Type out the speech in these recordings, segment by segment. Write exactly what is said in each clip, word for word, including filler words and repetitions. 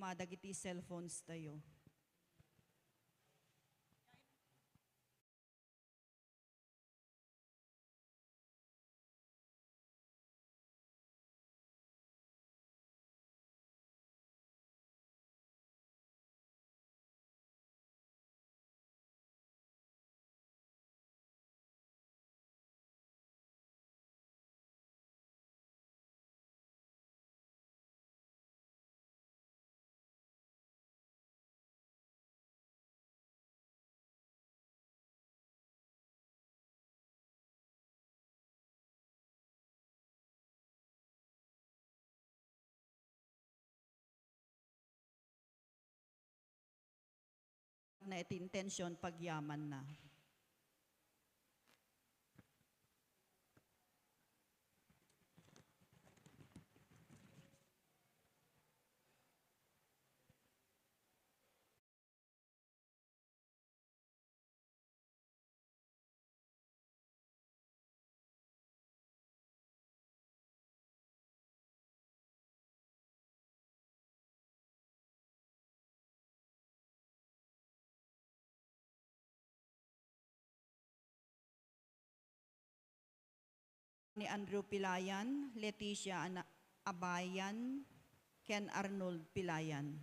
Madagiti cellphones tayo. Na iti intention, pagyamanna. Ni Andrew Pilayan, Leticia Ana-, Abayan, ken Arnold Pilayan.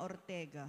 Ortega.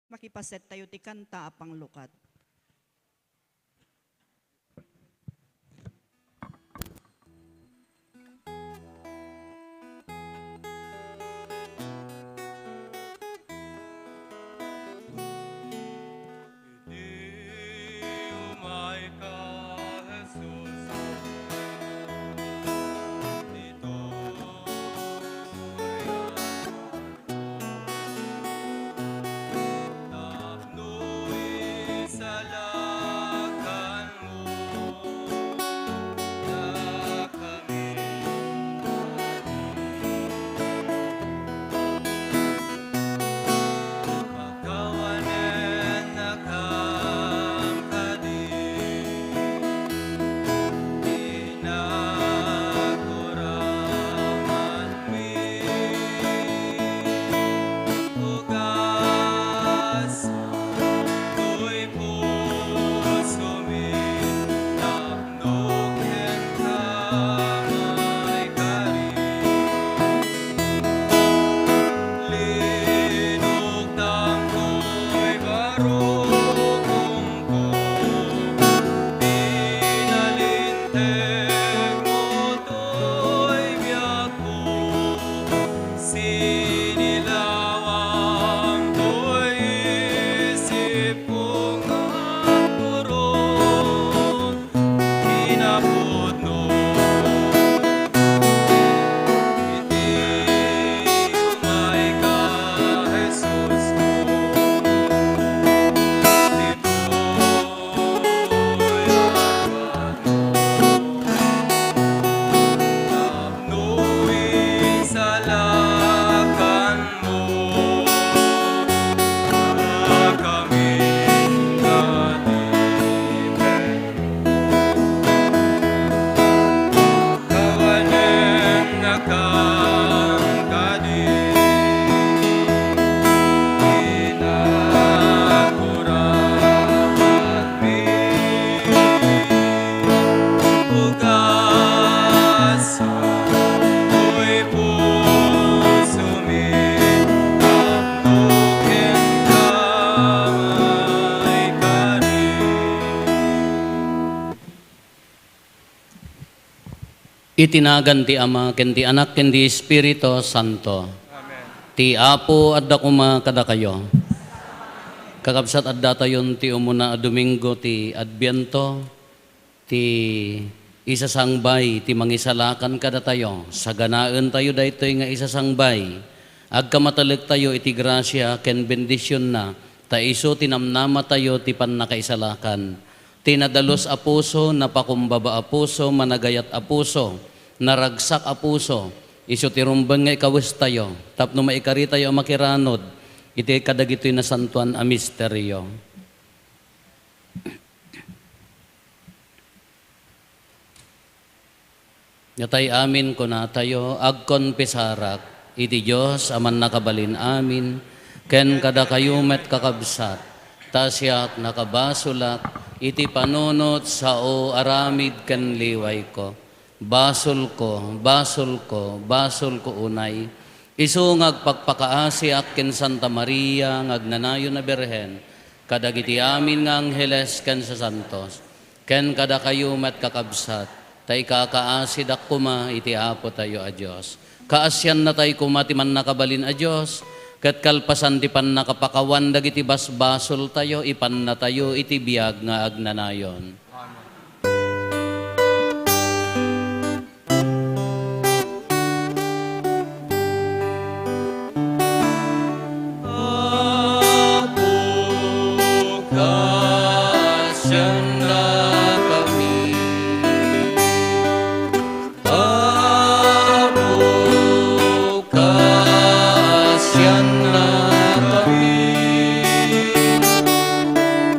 Makipaset tayo ti kanta a panglukat. Idi umay ka, Jesus, ditoy tapno isalakanmo dakami. Pakawanennakam kadi, inakuramanmi, ugas toy pusomi, tapno kenka maikari. Linuktan toy barukongko, pinalintegmo toy biagko, sinilawam toy isipko nga agturong kinapudno. Iti umay ka, Jesus, ditoy awan tapno isalakan Ugas toy pusomi, tapno kenka maikari. Iti nagan ti Ama, ken ti Anak, ken ti Espiritu Santo. Amen. Ti Apo adda koma kadakayo. Kakabsat, addatayon ti umuna a Domingo ti Adviento. Ti isasangbay ti mangisalakan kadatayo. Saganaentayo daytoy nga isasangbay. Agkamatalektayo iti grasia ken bendisionna, ta isu ti namnamatayo ti pannakaisalakan. Ti nadalus a puso, napakumbaba a puso, managayat a puso, naragsak a puso, isu ti rumbeng nga ikawestayo tapno maikaritayo a makiranod iti kadagitoy nasantoan a misterio. Natay amin kunatayo, agkonfesarak iti Dios a Mannakabalin-amin, ken kadakayo met, kakabsat, ta siak nakabasolak iti panunot sao aramid ken liwayko. Basolko, basolko, basolko unay. Isu nga agpakpakaasiak ken Santa Maria nga agnanayon a Birhen, kadagiti amin nga angheles ken sasantos, ken kadakayo met, kakabsat, ta ikakaasidak koma iti Apotayo a Dios. Kaasiannatay koma ti Mannakabalin a Dios, ket kalpasan ti pannakapakawan dagiti basbasoltayo, ipannatayo iti biag nga agnanayon. Amen. Apo, kaasiannakami. Apo, kaasiannakami.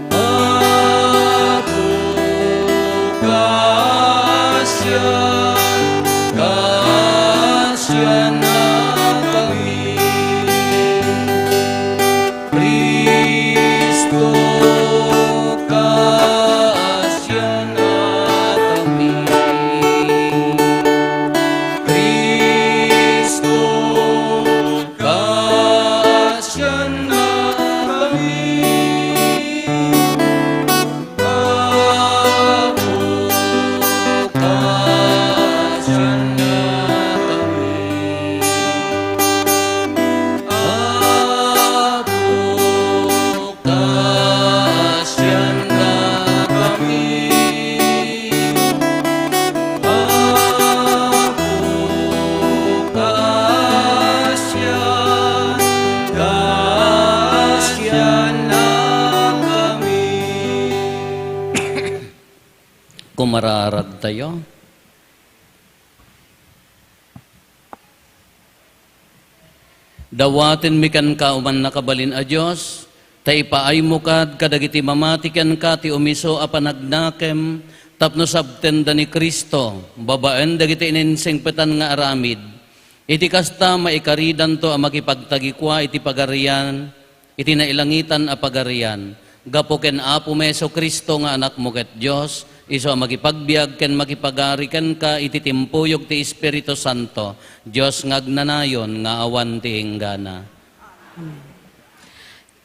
Apo, kaasian-, kaasiannakami. Cristo, Kumararagtayo. Dawatenmi kenka, O mannakabalin a Dios, ta ipaaymo kad kadagiti mamati kenka ti umiso a panagnakem tapno sabtenda ni Cristo babaen dagiti ininsingpetan nga aramid. Iti kasta, maikaridanto a makipagtagikua iti pagarian iti nailangitan a pagarian, gapu ken Apomi Jesu-Cristo nga Anakmo ket Dios, isu a makipagbiag ken makipagari kenka iti timpuyog ti Espiritu Santo, Dios nga agnanayon nga awan ti inggana. Amen.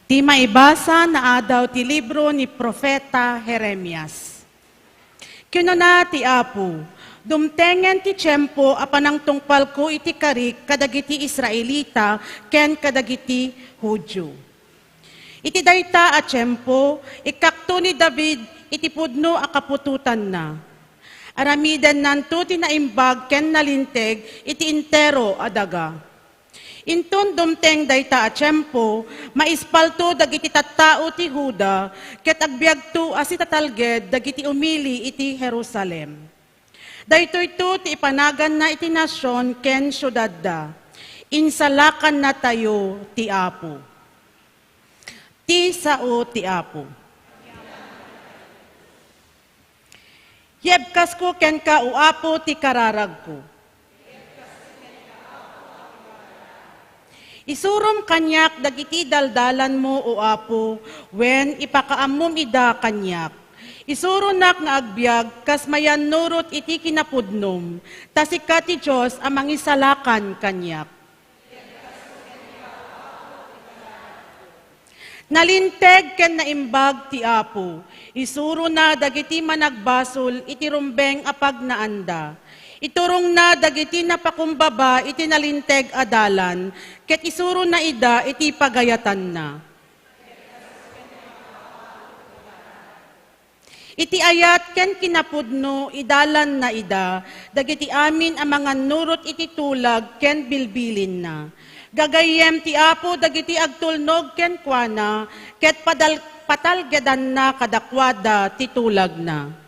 Ti maibasa naadaw ti libro ni Profeta Jeremias. Kinuna ti Apo, "Dumtengen ti tiempo a panangtungpalko iti karik kadagiti Israelita ken kadagiti Judio. Iti dayta a tiempo, ikkakto ni David iti pudno a kaputotanna. Aramidennanto ti naimbag ken nalinteg iti entero a daga." Inton dumteng dayta a tiempo, maispalto dagiti tattao ti Juda ket agbiagto a sitatalged dagiti umili iti Jerusalem. Daytoyto ti ipanaganna iti nasion ken siudadda, "Insalakannatayo ti Apo." Ti sao ti Apo. Yebkasko kenka, O Apo, ti kararagko. Isurom kaniak dagiti daldalanmo, O Apo, wen ipakaammom ida kaniak. Isuronak nga agbiag kas mayannurot iti kinapudnom, ta sika ti Dios a mangisalakan kaniak. Nalinteg ken naimbag ti Apo. Isurona dagiti managbasol iti rumbeng a pagnaanda. Iturongna dagiti napakumbaba iti nalinteg a dalan, ket isurona ida iti pagayatanna. Iti ayat ken kinapudno, idalanna ida dagiti amin a mangannurot iti tulag ken bilbilinna. Gagayyem ti Apo dagiti agtulnog kenkuana, ket padal-, patalgedanna kadakuada ti tulagna.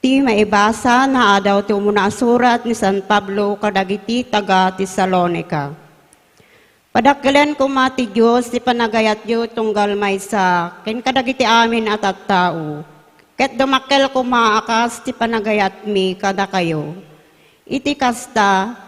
Ti maibasa naadaw ti umuna a surat ni San Pablo kadagiti taga-Tesalonica. Padakkelen koma ti Dios ti panagayatyo tunggal maysa ken kadagiti amin a tattao, ket dumakkel koma a kas ti panagayatmi kadakayo. Iti kasta,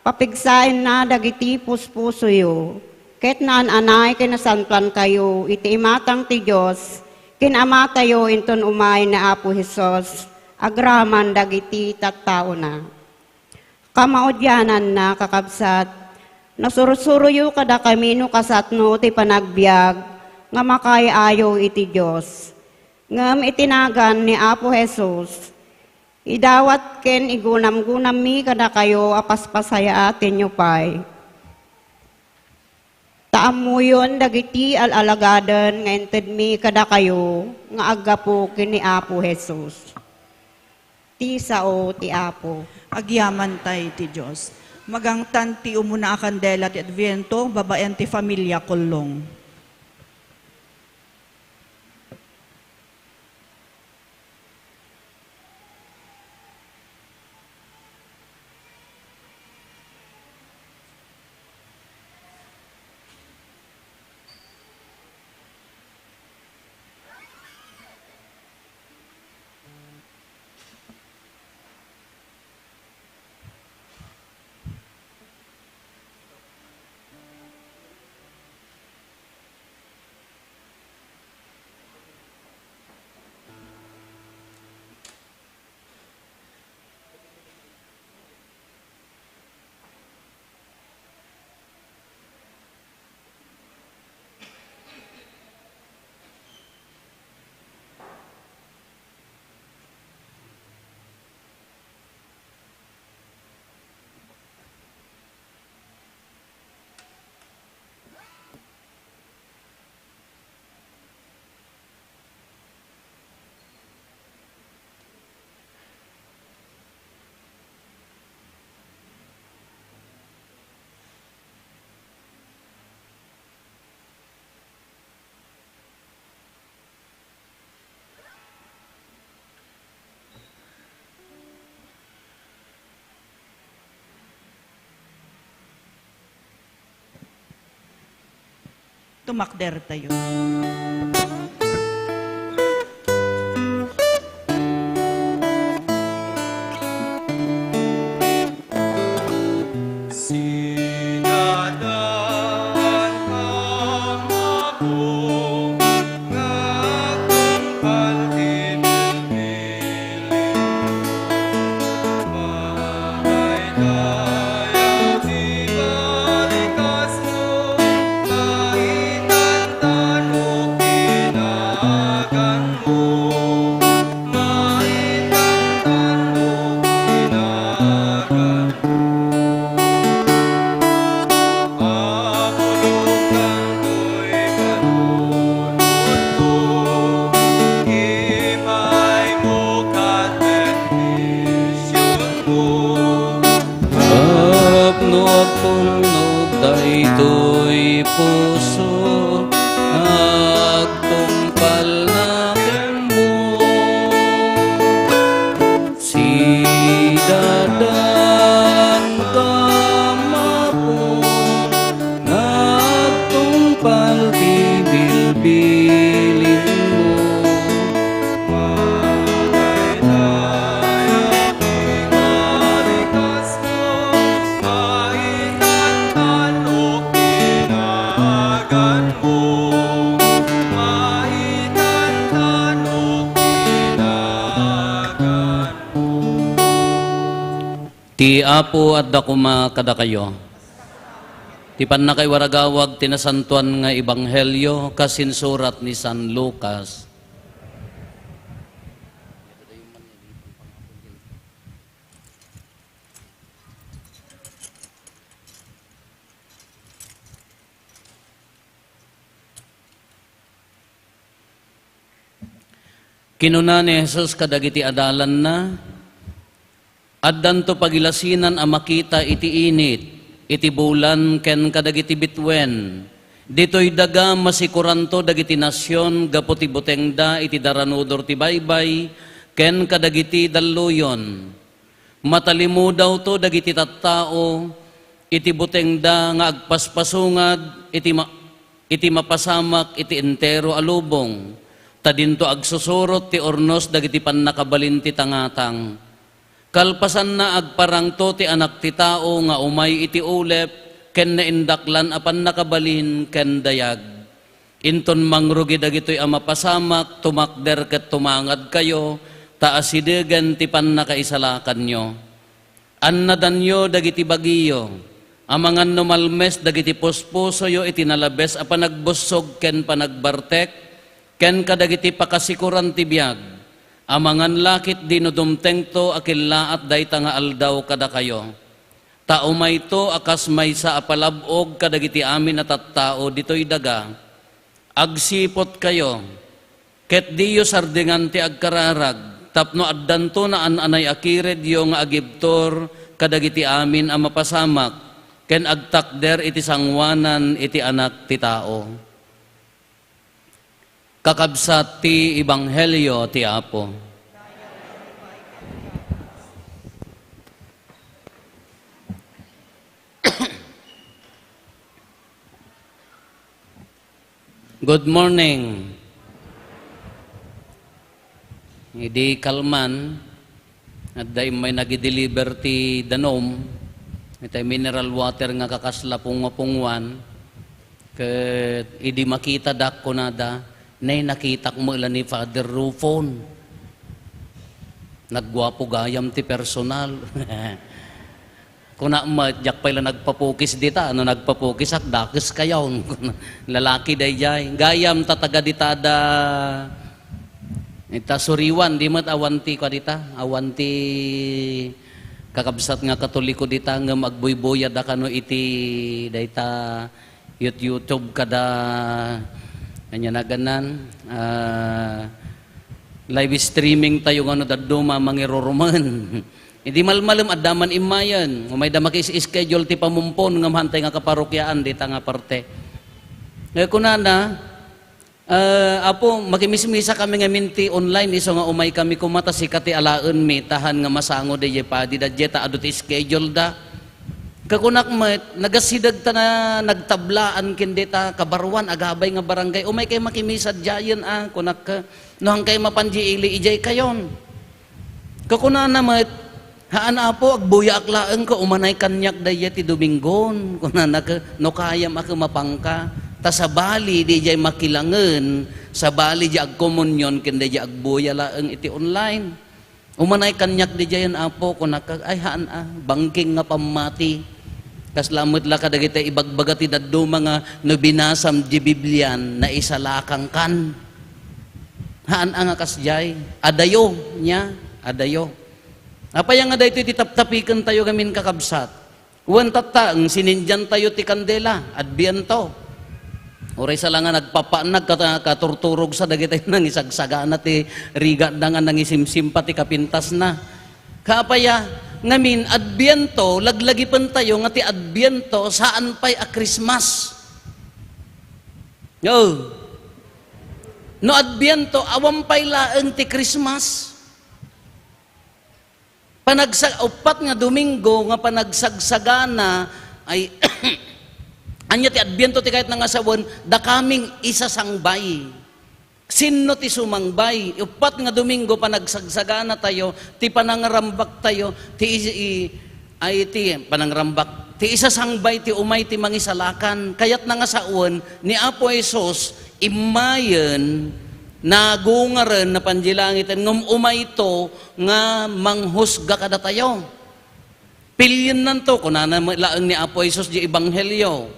papigsaenna dagiti puspusoyo, ket naan-anay ken nasantoankayo iti imatang ti Dios ken Amatayo inton umay ni Apo Jesus agraman dagiti tattaona. Kamaudiananna, kakabsat, nasursuroyo kadakami no kasatno ti panagbiag nga makaay-ayo iti Dios. Ngem iti nagan ni Apo Jesus, idawat ken igunamgunammi kadakayo a paspasayaatenyo pay. Ta ammoyon dagiti al-alagaden nga intedmi kadakayo nga aggapu ken ni Apo Jesus. Ti sao ti Apo. Agyamantay ti Dios. Magangtan ti umuna a kandela ti Adviento babaen ti familia Kullong. Tumakdertayo. Sinadan ka mapo, nga tungpal ti bilbilin. Madaydayaw ti balikasmo, maitantanok ti naganmo. Maitantanok ti naganmo. Apo, luktantoy panunotko, imaymo ket bendisionmo. Tapno agtulnog daytoy puso nga agtungpal na kenmo. Sinadan ka mapo, nga agtungpal ti bilbilinmo. Madaydayaw ti balikasmo, maitantanok ti naganmo. Maitantanok ti naganmo. Ti Apo adda koma kadakayo. Ti pannakaiwaragawag ti nasantoan nga ebanghelio kas insurat ni San Lucas. Kinuna ni Jesus kadagiti adalanna, "Addanto pagilasinan a makita iti init, iti bulan, ken kadagiti bituen. Ditoy daga, masikoranto dagiti nasion gapu ti butengda iti daranudor ti baybay ken kadagiti dalluyon." Matalimudawto dagiti tattao iti butengda nga agpaspasungad iti ma-, iti mapasamak iti entero a lubong, ta dinto agsusurot ti urnos dagiti pannakabalin ti tangatang. Kalpasanna, agparangto ti Anak ti Tao nga umay iti ulep ken naindaklan a pannakabalin ken dayag. Inton mangrugi dagitoy a mapasamak, tumakder ket tumangadkayo, ta asidegen ti pannakaisalakanyo. Annadanyo dagiti bagiyo, amangan no malmes dagiti puspusoyo iti nalabes a panagbussog ken panagbartek, ken kadagiti pakasikoran ti biag, amangan la ketdi no dumtengto a kellaat dayta nga aldaw kadakayo. Ta umayto a kas maysa a palab-og kadagiti amin a tattao ditoy daga. Agsiputkayo, ket diyo sardengan ti agkararag, tapno addanto naan-anay a kiredyo nga agibtur kadagiti amin a mapasamak ken agtakder iti sangoanan iti Anak ti Tao. Kakabsat ti ebanghelio ti Apo. Good morning. Idi kalman, adda immay nagideliver ti danum, itay mineral water nga kakasla punguapunguan, ket idi makitadak, kunada, "Nay, nakitak met la ni Father Rufon. Nagguapo gayam ti personal." Kuna met, "Diak pay la nagpapukis dita. No nagpapukisak, dakeskayon." Lalaki daydiay. Gayam ta taga dita da, ita Suriwan, di met awan ti kua dita, awan ti kakabsat nga Katoliko dita, ngem agbuybuyad a kano iti dayta Yut-, YouTube kada, ania naganan, ah, live streaming tayo nga no dadduma mangirurumen. Idi malmalem, adda man immayen. Umayda makis-schedule ti pamumpon nga mahantay nga kaparokiaan dita nga parte. Eh, kunana, "Ah, Apo, makimismisa kami ngamin ti online, isu nga umay kami koma ta sika ti alaenmi, tahan nga masango daydiay padi da, ta adu ti schedule da." Kakunak met, nagasideg ta na nagtablaan ken dita kabaruan, agabay nga barangay, "Umay kay makimisaddiayen a," kunak, "no han kay mapan di ili, idiay kayon." Kakunana met, "Haan, Apo, agbuyaak laeng ket umanay kaniak daydiay ti Domingon," kunana, "ket no kayam a ket mapanka, ta sabali diay makilangen, sabali diay agkomunion ken diay agbuya laeng iti online." "Umanay kaniak didiayen, Apo," kunak, "Ay, haan a, bangking nga pammati." Kasla met la kadagiti ibagbaga ti dadduma nga no binasam di Biblian, naisalakangkan. Haan a nga kasdiay, adayo, nia, adayo. Apay nga daytoy ti taptapikentayo ngamin, kakabsat? Wen tatta, sinindiantayo ti kandela, Adbiento. Uray sa la nga nagpapaannag, kat-, katurturogsa dagiti nangisagsagana ti rigatda nga nangisimsimpa ti kapintasna. Kaapaya, ngamin, Adbiento, laglagipentayo nga ti Adbiento, saan pay a Christmas. No. No Adbiento, awan pay laeng ti Christmas. Panagsa-, uppat nga Domingo nga panagsagsagana ay, ania ti Adbiento ti kayatna nga sawen, dakaming isasangbay. Sinno ti sumangbay? Uppat nga Domingo panagsagsaganatayo, ti panangrambaktayo, ti is-, i-, ay, ti panangrambak, ti isasangbay ti umay ti mangisalakan. Kayatna nga sawen, ni Apo Jesus, immayen, nagungaren, napan di langiten, ngem umayto nga manghusga kadatayo. Piliennanto, kunana met laeng ni Apo Jesus di Ebanghelio.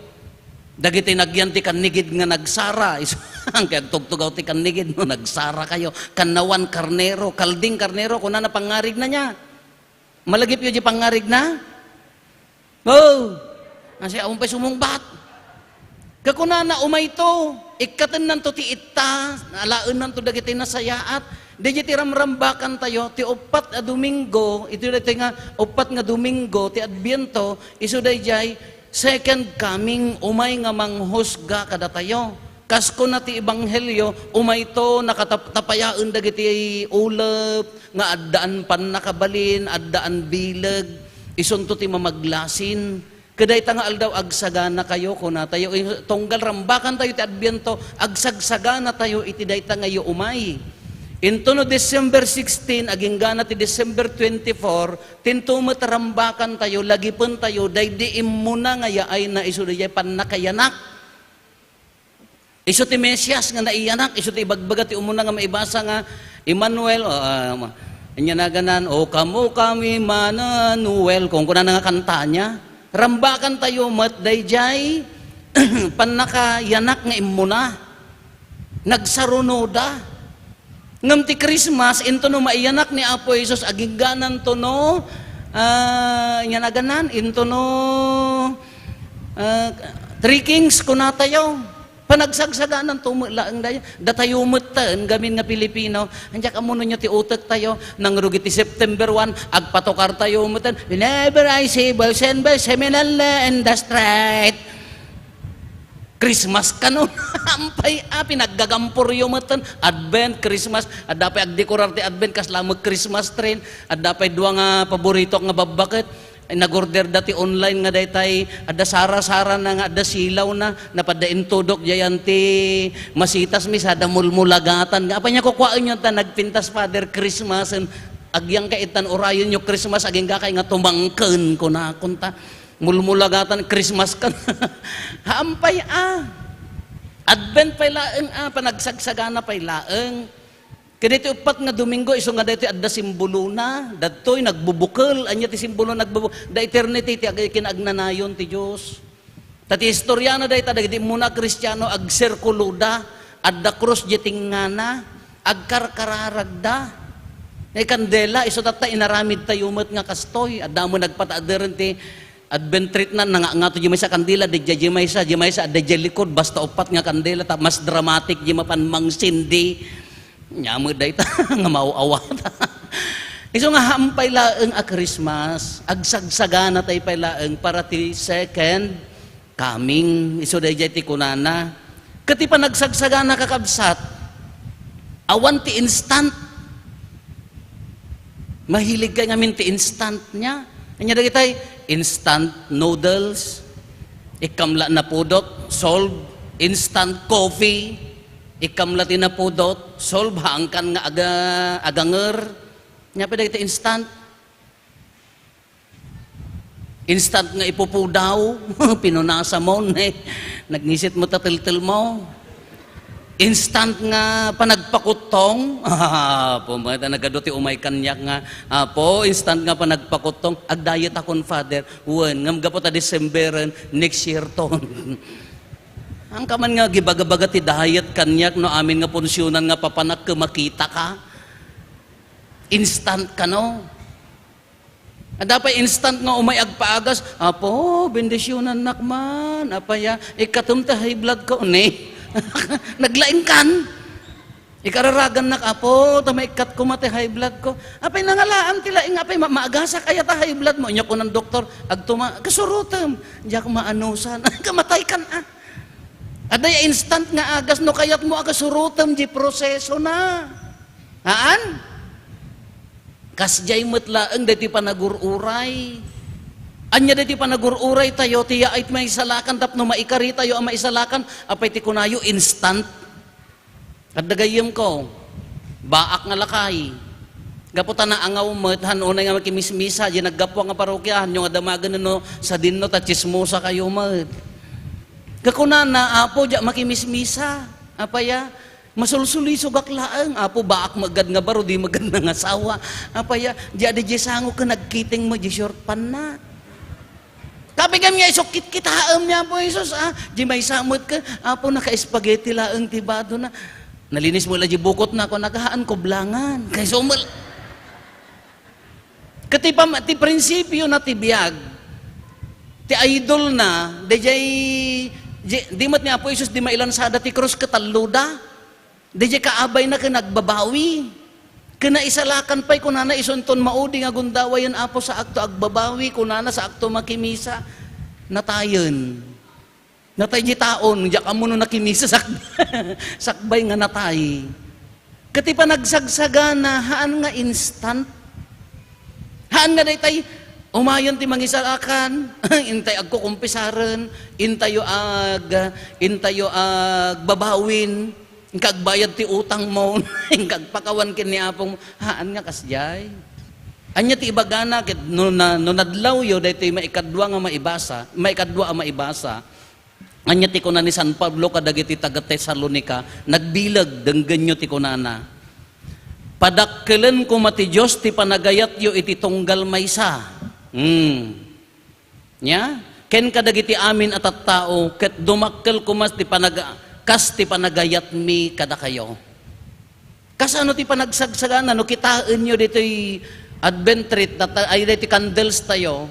Dagiti nagyan ti kannigid nga nagsara, isu-, kay agtugtugaw ti kannigid, no, nagsara kayo. Kannawan karnero, kalding karnero, kunana pangngarigna nia. Malagipyo di pangngarigna? Oh, kasi awan pay sumungbat. Kakunana, umayto, ikkatennanto ti itta, alaennanto dagiti nasayaat. Daydiay ti ramrambakantayo, ti uppat a Domingo, iti daytoy nga uppat nga Domingo ti Adbiento, isu daydiay second coming, umay nga manghusga kadatayo. Kas kuna ti Ebanghelio, umayto, nakatap-, tapayaen dagiti ulep, nga addaan pannakabalin, addaan bileg, isunto ti mamaglasin. Ket dayta nga aldaw, agsaganakayo, kunatayo. Tunggal rambakantayo ti Adbiento, agsagsaganatayo iti dayta nga iyo umay. Into no December sixteen, aginggana ti December twenty-four, tinto met rambakantayo, lagipentayo, daydi immuna nga yaayna isu daydiay pannakayanak. Isu ti Mesias nga naiyanak, isu ti ibagbaga ti umuna nga maibasa nga, "Emmanuel," o, ah, ania naganan, "O kamo kami, Emmanuel," kunkunana nga kanta nia. Rambakantayo met daydiay pannakayanak nga immuna. Nagsarunoda. Ngem ti Christmas, into no maiyanak ni Apo Jesus, aginggananto no, ah, ania naganan, into no, ah, Three Kings, kunatayo. Panagsagsagananto met laeng dayo. Datayo metten, gamin nga Pilipino, ania, ammononyo ti utektayo, nangrugi ti September one, agpatukartayo metten, "Whenever I see Boys and Boys, seminal in the street." Christmas kano. Ampay a, pinaggagamporyo metten. Advent, Christmas, adda pay agdekorar ti Advent, kasla met Christmas tree. Adda pay dua nga paboritok nga babbaket. Ay, nag-order da ti online nga daytay, adda sara-sarana nga adda silawna, napadda intudok diay anti masitas mi, sada mulmulagatan. Nga, apay nia kukuaenyo ta nagpintas Father Christmas, en, agyangkay ittan urayenyo Christmas, aginggakay nga tumangken, kunakon ta. Mulmulagatan, Christmas kan. Ampay a. Advent pay laeng a, panagsagsagana pay laeng. Ket iti uppat nga Domingo, isu nga daytoy adda simbolona, daytoy nagbubukel, ania ti simbolo nagbubu-, da eternity ti ag-, kinagnanayon ti Dios. Ta ti istoriana dayta, dagiti immuna a Kristiano, agsirkuloda, adda krus diay tengngana, agkarkararagda. Nga kandela, isu tatta inaramidtayo met nga kastoy, adda met nagpataaderen ti Advent treetna, nangangato diay maysa kandila, diay, diay maysa, diay maysa, adda diay likod, basta uppat nga kandila, ta mas dramatic diay mapan mangsindi. Nia met dayta, nga maaw-awat. Isu nga, haan pay laeng a Christmas, agsagsaganatayo pay laeng para ti second coming. Isu daydiay ti kunana. Ket ti panagsagsagana, kakabsat, awan ti instant. Mahiligkay ngamin ti instant nia. Ania dagitay, Instant noodles, ikkam la napudot, solve. Instant coffee, ikkam la ti napudot, solve. Haankan nga aga-, aganger. Nya pay dagiti instant. Instant nga ipupudaw, pinunasam, eh. Nagnisit mo ta teltel mo. Instant nga panagpakuttong. Apo, met, nagadu ti umay kaniak nga, "Apo, instant nga panagpakuttong. Agdayet akon, Father." Wen, ngem gapu ta Decemberen, next year ton. Haanka man nga agibagabaga ti diet kaniak no amin nga punsionan nga papanak ket makitaka. Instant kano. Adda pay instant nga umay agpaagas, "Apo, bendisionannak man. Apay a, ikkatem ti high blood ko." Ne? Naglaingkan. Ikararagannak, "Apo, ta maikkat koma ti high blood ko." "Apay, nangalaan ti laing, apay, ma-, maagasak aya ta high blood mo?" Nya kunan doktor, "Agtuma, kasurotem." "Diak maanusan." Kamatay kan, ah. Adda ya instant nga agas no kayat mo a kasurotem di proseso na. Haan? Kasdiay met laeng daytoy panagur-uray. Ania daytoy panagur-uray tayo, ti yaay ti maisalakan tapno maikari tayo a maisalakan, apay ti kunayo, instant. Adda gayyemko, baak nga lakay. Gapu ta naangaw met, han unay nga makimismisa, di naggapu nga parokia, hanyo nga damagen no sadinno ta tsismosa kayo met. Kakunana, "Apo, diak makimismisa." Apay a, masulsulisogak laeng. "Apo, baak met gad nga baro, di met gad nangasawa." Apay a, "Diak, di, di sango ken nagkiting mo, di short pan na." Kapigam nga isu kitkitaem ni Apo Jesus, ah, di maysa met ken, "Apo, naka-spaghetti laeng ti bado na." Nalinis mo la di bukot na, kunak, "Haan, kublangan." Kay sumel-, Ket ti pam-, ti prinsipio na ti biag, ti idol na, dayjay, di, di met ni Apo Jesus di mailansada ti krus ket talloda. Dayjay kaabay na ken agbabawi. Ken naisalakan pay, kunana, "Isunton maudi nga gundawayen, Apo, saakto agbabawi," kunana, "saakto makimisa." Natayen. Natay di taon, diak ammo no nakimisa sak-, sakbay nga natay. Ket ti panagsagsagana, haan nga instant. Haan nga daytay, umayon ti mangisalakan, intay agkukumpisaren, intayo ag-, intayo agbabawin, inka agbayad ti utang mo, inka agpakawan ken ni Apo mo. Haan nga kasdiay. Ania ti ibagana ket no na-, no nadlawyo daytoy maikadua nga maibasa, maikadua a maibasa, Ania ti kuna ni San Pablo kadagiti taga-Tesalonica? Nagbileg, denggenyo ti kunana, "Padakkelen koma ti Dios ti panagayatyo iti tunggal maysa." Hmm. Nia? "Ken kadagiti amin a tattao, ket dumakkel koma ti panaga-, kas ti panagayatmi kadakayo." Kasano ti panagsagsagana no kitaenyo ditoy Advent wreath, data-, ay, ditoy candles tayo,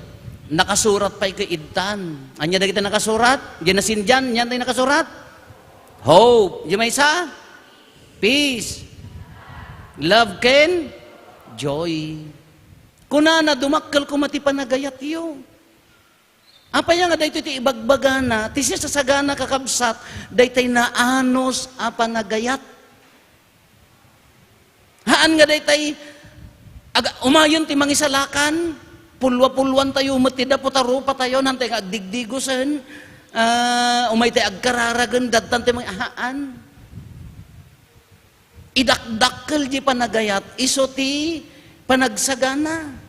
nakasurat pay ket idtan. Ania dagiti nakasurat? Diay nasindian, ania ti nakasurat? Hope. Diay maysa? Peace. Love ken joy. Kunana, dumakkel koma ti panagayatyo. Apay nga daytoy ti ibagbagana, ti sisasagana, kakabsat, daytay naanus a panagayat. Haan nga daytay, aga-, umayon ti mangisalakan, pulwa-pulwan tayo met ti dapo ta rupa tayo, nantay nga agdigdigosen, ah, umay tay agkararagen, dadtan ti mang-, haan. Idakdakkel di panagayat, isu ti panagsagana.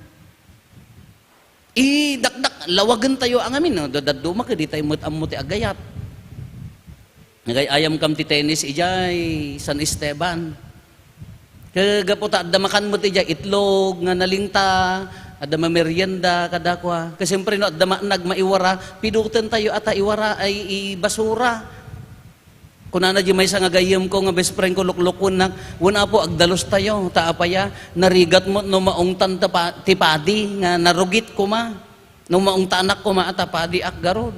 Idakdak, lawagen tayo a ngamin, no? Dadadduma ket di tayo met ammo ti agayat. Nagay-ayam kam ti tennis idiay San Esteban. Ket gapu ta adda makan met idiay itlog nga nalingta, adda mamerienda kadakua. Ket siyempre, no adda ma-, nagmaiwara, pidoten tayo a ta iwara ay ibasura. Kunana di maysa nga gayyemko nga best friend ko, luklukuennak, "Wen, Apo, agdalus tayo, ta apay a, narigat met no maungtan ta pa-, ti padi nga narugit koma, no maungtanak koma a ta padiak garud."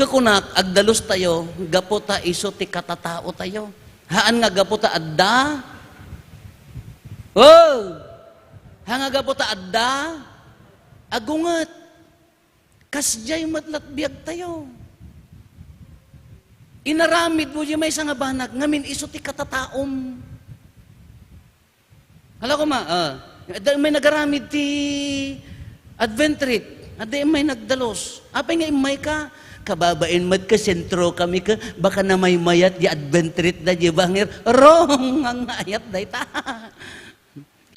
Ket kunak, "Agdalus tayo gapu ta isu ti katatao tayo. Haan nga gapu ta adda." Oh! "Haan nga gapu ta adda agunget." Kasdiay met lat biag tayo. Inaramid mo di maysa nga banag, ngamin isu ti katataom. Hala koma, ah, da-, may nagaramid ti Advent wreath. Adda immay nagdalus. Apay nga immayka? Kababain met ket sentro kami ket baka namaymayat di advent wreath da di banger. Wrong nga ayat dayta.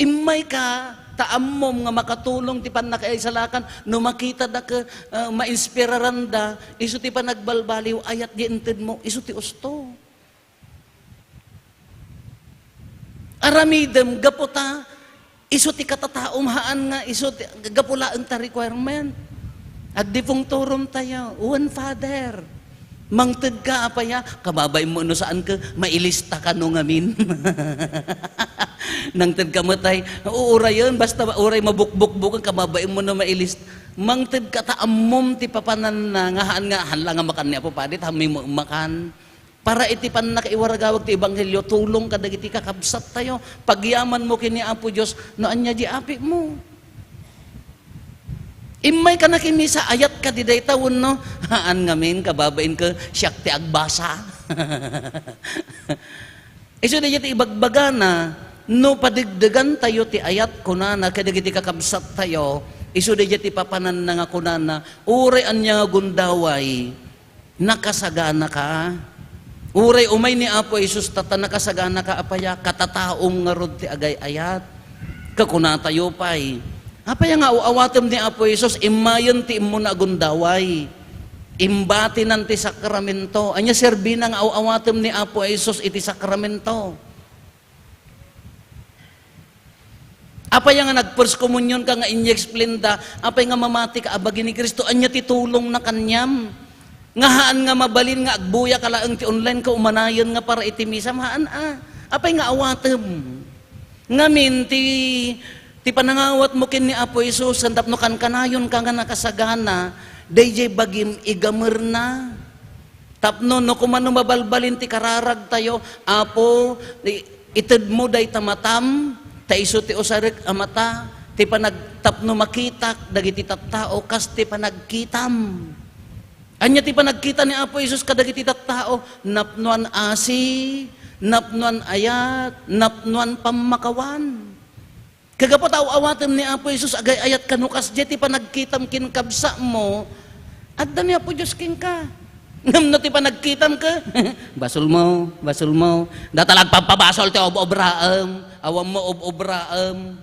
Immayka, ta ammom nga makatulong ti pannakaisalakan, no makitada ket, ah, mainspiraranda, isu ti panagbalbaliw, ayat di intedmo, isu ti usto. Aramidem gapu ta isu ti katataom, haan nga isu ti, gapu laeng ta requirement. Agdipungturom tayo, wen, Father. Mangted ka, apay a, kababain mo no saan ka, mailista ka no ngamin. Nangted ka met ay, uurayen, basta uray mabukbukbukan, kababain mo no mailista. Mangted ka ta ammom ti papananna, nga haan nga, haan la nga makan ni Apo Padi, ta ammom makan. Para iti pannakaiwaragawag ti ebanghelio, tulong kadagiti kakabsattayo. Pagyamanmo ken ni Apo Dios no ania di apitmo. Immayka nakimisa, ayatka di dayta wenno? Haan ngamin, kababain ket siak ti agbasa. Isu dayta ti ibagbagana, no padegdegantayo ti ayat, kunana, kadagiti kakabsattayo, isu dayta ti papananna nga kunana, uray ania nga gundaway, nakasaganaka. Uray umay ni Apo Jesus, tatta nakasaganaka, apay a, katataom ngarud ti agay-ayat. Kakunatayo pay, apay a nga aw-awatem ni Apo Jesus, immayen ti immuna a gundaway. Imbatinan ti sakramento. Ania serbina nga aw-awatem ni Apo Jesus iti sakramento? Apay a nga nag-first communion ka nga inexplain da, apay nga mamati ka a bagi ni Cristo, ania ti tulongna kaniam? Nga haan nga mabalin nga agbuya ka laeng ti online ka umanayon nga para iti misa, haan a. Apay nga awatem? Ngamin ti, ti panangawatmo ken ni Apo Jesus, tapno kankanayon ka nga nakasagana, dayjay bagim igamerna. Tapno no kumano mabalbalin ti kararagtayo, Apo, i-, itedmo dayta matam, ta isu ti usarek a mata, ti panag-, tapno makitak dagiti tattao kas ti panagkitam. Ania ti panagkita ni Apo Jesus kadagiti tattao? Napnoan asi, napnoan ayat, napnoan pammakawan. Kagapu ta aw-awatem ni Apo Jesus, agay-ayat kano kasdiay ti panagkitam ken kabsatmo, adda ni Apo Dios kenka. Ngem no ti panagkitam ket, basolmo, basolmo. Data la agpapabasol ti ob-obraem, awan mo ob-obraem.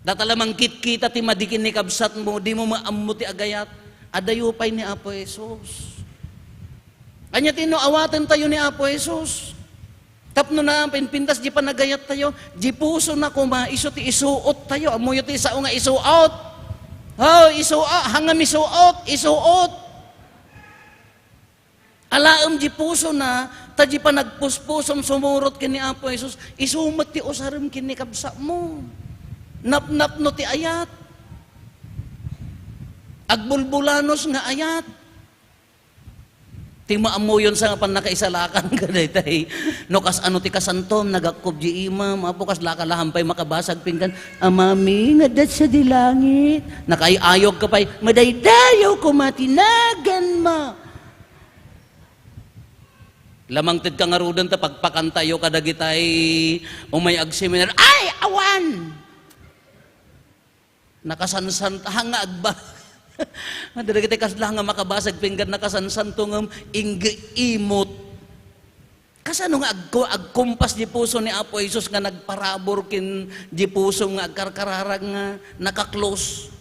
Data la mangkitkita ti madi ken ni kabsatmo, dimo maammo ti agayat. Adayo pay ni Apo Jesus. Ania ti no awatentayo ni Apo Jesus? Tapno napimpintas di panagayattayo, di pusona koma, isu ti isuottayo. Ammoyo ti sao nga isuot? Oh, isuot. Hangam isuot, isuot. Alaem di pusona, ta di panagpuspusom sumurot ken ni Apo Jesus, isu met ti usarem ken ni kabsatmo. Napnapno ti ayat. Agbulbulanos nga ayat. Ti maammoyon sa nga pannakaisalakan kadaytay. No kas-ano ti kasantom, nagakkob di imam, Apo, kaslaka la pay makabasa agpinggan, Amami nga adda sadi langit. Nakaay-ayog ka pay, madaydayaw koma ti naganmo. Lamangted ka ngaruden ta pagpakantayo kadagitay umay agseminar. Ay, awan! Nakasansan ta nga agba-, Adda dagiti kasla nga makabasa agpinggan nakasansanto ngem ingge imot. Kasano nga agku-, agkumpas di puso ni Apo Jesus nga nagparabur ken di puso nga agkarkararag nga naka-close?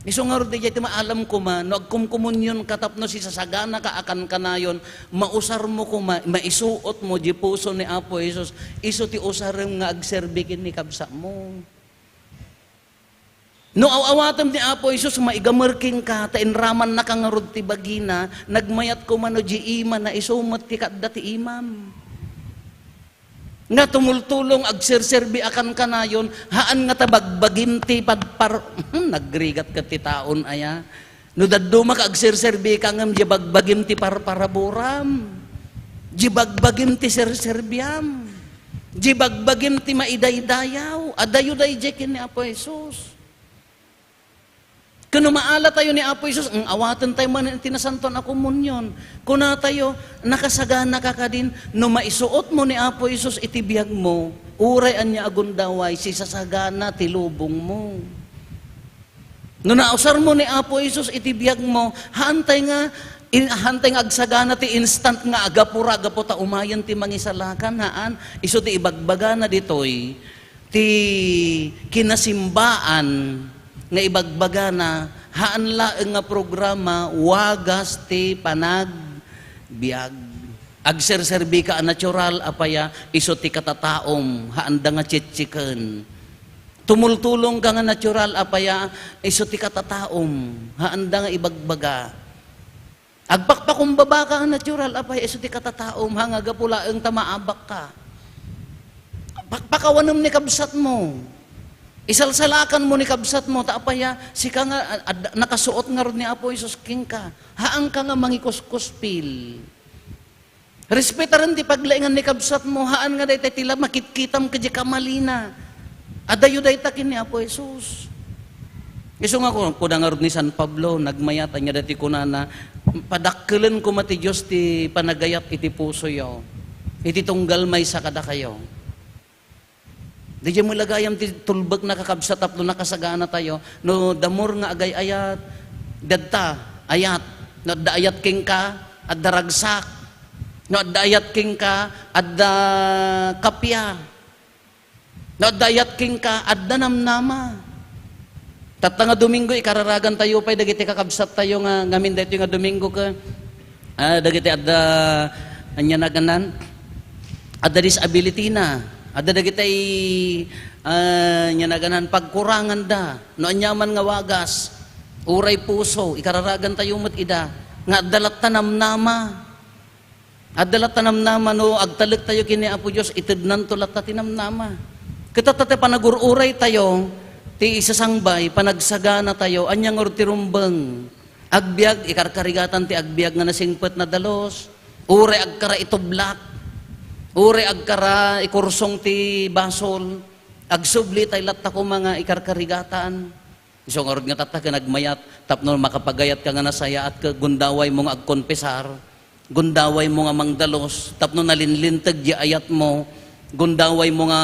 Isu ngarud, diay ti maalam koma, no agkumkomunyon ka tapno sisasagana ka a kankanayon, mausar mo koma, maisuot mo di puso ni Apo Jesus, isu ti usarem nga agserbi ken ni kabsatmo. No aw-awatem ni Apo Jesus, maigamer kenka, ta inramannaka ngarud ti bagina, nagmayat koma no di imana, isu met ti kaadda ti imam. Nga tumultulong, agserserbi a kankanayon, haan nga ta bagbagim ti padpar-, hmm, nagrigat ket ti taon aya. No dadduma ka agserserbi ka ngem di bagbagim ti parparaburam, di bagbagim ti serserbiam, di bagbagim ti maidaydayaw, adayo daydiay ken ni Apo Jesus. Ken no maala tayo ni Apo Jesus, ang awaten tayo man iti nasantuan a komunyon. Kuna tayo, nakasagana ka kadin, no maisuot mo ni Apo Jesus iti biag mo, uray ania a gundaway, sisasagana ti lubong mo. No nausarmo ni Apo Jesus iti biagmo, haantay nga, in-, haantay nga agsagana ti instant nga agapura, gapu ta umayen ti mangisalakan, haan. Isu ti ibagbagana ditoy, ti kinasimbaan nga ibagbagana, haan laeng nga programa, wagas ti panagbiag. Agserserbika a natural, apaya, isu ti katataom, haanda nga tsettseken. Tumultulongka nga natural, apaya, isu ti katataom, haanda nga ibagbaga. Agpakpakumbabaka a natural, apaya, isu ti katataom, ha nga gapu laeng ta maabakka. Pakpakawanem ni kabsatmo. Isalsalakanmo ni kabsatmo, ta apaya, sika nga, ad-, nakasuot ngarud ni Apo Jesus kenka. Haanka nga mangikuskuspil. Respetaren ti paglaingan ni kabsatmo, haan nga dayta ti la makitkitam kadagiti kamalina. Adayo dayta ken ni Apo Jesus. Isu nga ku-, kuna ngarud ni San Pablo, nagmayat, ania dayta ti kunana, "Padakkelen koma ti Dios ti panagayat iti pusoyo, iti tunggal maysa kadakayo." Diay met la gayam ti tulbekna, kakabsat, tapno nakasagana tayo. No the more nga agay-ayat, dadta, ayat. No adda ayat kenka, adda ragsak. No adda ayat kenka, adda kappia. No adda ayat kenka, adda namnama. Tatta nga Domingo, ikararagan tayo pay dagiti kakabsat tayo nga ngamin daytoy nga Domingo ket, ah, dagiti adda, ania naganan? Adda disability na. Adda dagiti, ah, ania naganan, pagkurangan da. No aniaman nga wagas, uray puso, ikararagan tayo met ida. Nga adda latta namnama. Adda latta namnama, no agtalek tayo ken ni Apo Dios, itednanto latta ti namnama. Ket tatta ti panagur-uray tayo, ti isasangbay, panagsagana tayo, ania ngarud ti rumbeng? Agbiag, ikarkarigatan ti agbiag nga nasingpet, nadalus. Uray agkara itublak. Uray agkara ikursong ti basol. Agsubli tay latta koma nga ikarkarigatan. Isu ngarud nga tatta ken agmayat, tapno makapagayatka nga nasayaat ket gundawaymo nga agkonfesar, gundawaymo nga mangdalus, tapno nalinlinteg diay ayatmo, gundawaymo nga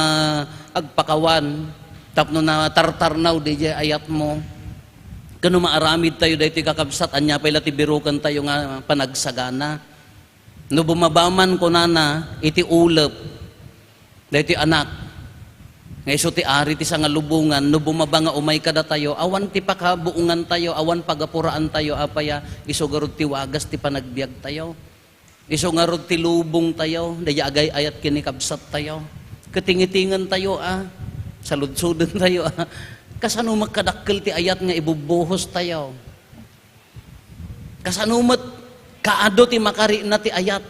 agpakawan, tapno natartarnaw diay ayatmo. Ken no maaramid tayo daytoy, kakabsat, ania pay la ti biruken tayo nga panagsagana? No bumaba man, kunana, iti ulep, daytoy anak, nga isu ti ari ti sangalubongan, no bumaba nga umay kadatayo, awan ti pakabuongan tayo, awan pagapuraan tayo, apaya, isu garud ti wagas ti panagbiag tayo. Isu ngarud ti lubong tayo, daydi agay-ayat ken ni kabsat tayo. Katingitingen tayo, a, saludsoden tayo, a. Kasano met kadakkel ti ayat nga ibubbuhos tayo? Kasano met kaadu ti makarina ti ayat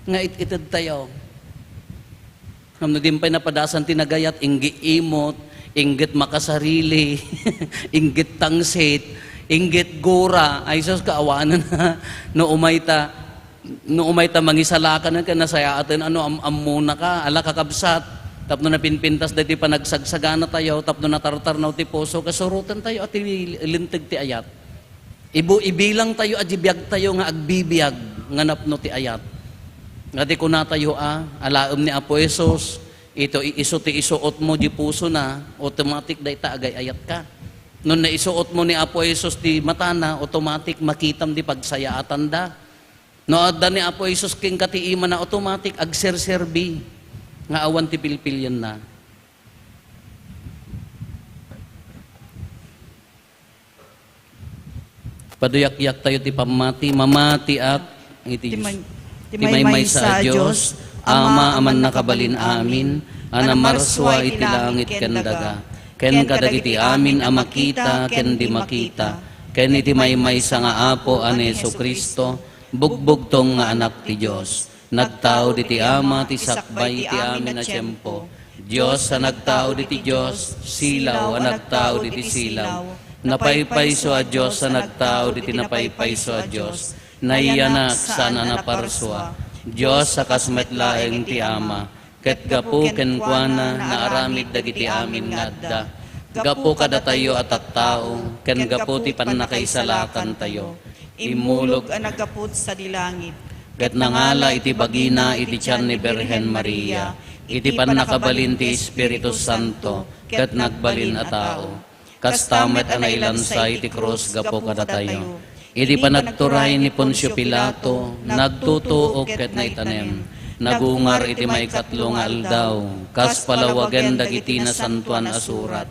nga it-ited tayo? Ngem no di pay napadasan ti nagayat, inggit imot, inggit makasarili, inggit tangsit, inggit gura, ay sus, kaawanan. No umay ta, no umay ta mangisalakan ken nasayaaten, ano, am-, ammona ka, ala, kakabsat, tapno napinpintas daydi panagsagsagana tayo, tapno natartarnaw ti puso, kasuroten tayo a ti linteg ti ayat. Ibu-, ibilang tayo a di biag tayo nga agbibiag nga napno ti ayat. Nga di kuna tayo a, alaem ni Apo Jesus, ito, i-, isu ti isuot mo di puso na, automatic dayta agay-ayat ka. No naisuot mo ni Apo Jesus ti mata na, automatic makitam di pagsayaatan da. No adda ni Apo Jesus kenka ti ima na, automatic agserserbi nga awan ti pilpilienna. Paduyakyak tayo ti pammati, mamatiak iti Ti Dios. may-, ti Ti maymaysa a maymaysa a Dios, Dios, Ama a mannakabalin amin, a namarsua iti langit ken daga, ken kadagiti amin a makita ken di makita, ken iti maymaysa nga Apo a ni Jesu-Cristo, bugbugtong nga Anak ti Dios. Nagtaud iti Ama ti sakbay ti amin a tiempo. Dios a nagtaud iti Dios, silaw a nagtaud iti silaw. Napaypayso a Dios a nagtaud iti napaypayso a Dios. Nayanak saan a naparsua. Dios a kas met laeng ti Ama. Ket gapu kenkuana, naaramid dagiti amin nga adda. Gapu kadatayo a tattao, ken gapu ti pannakaisalakantayo. Immulog a naggapud sadi langit, ket nangala iti bagina iti tian ni Birhen Maria, iti pannakabalin ti Espiritu Santo, ket nagbalin a tao. Kasta met a nailansay ti krus gapu kadatayo. Idi panagturay ni Poncio Pilato, nagtutuok ket naitanem. Nagungar iti maikatlo nga aldaw, kas palawagen dagiti Nasantoan a Surat.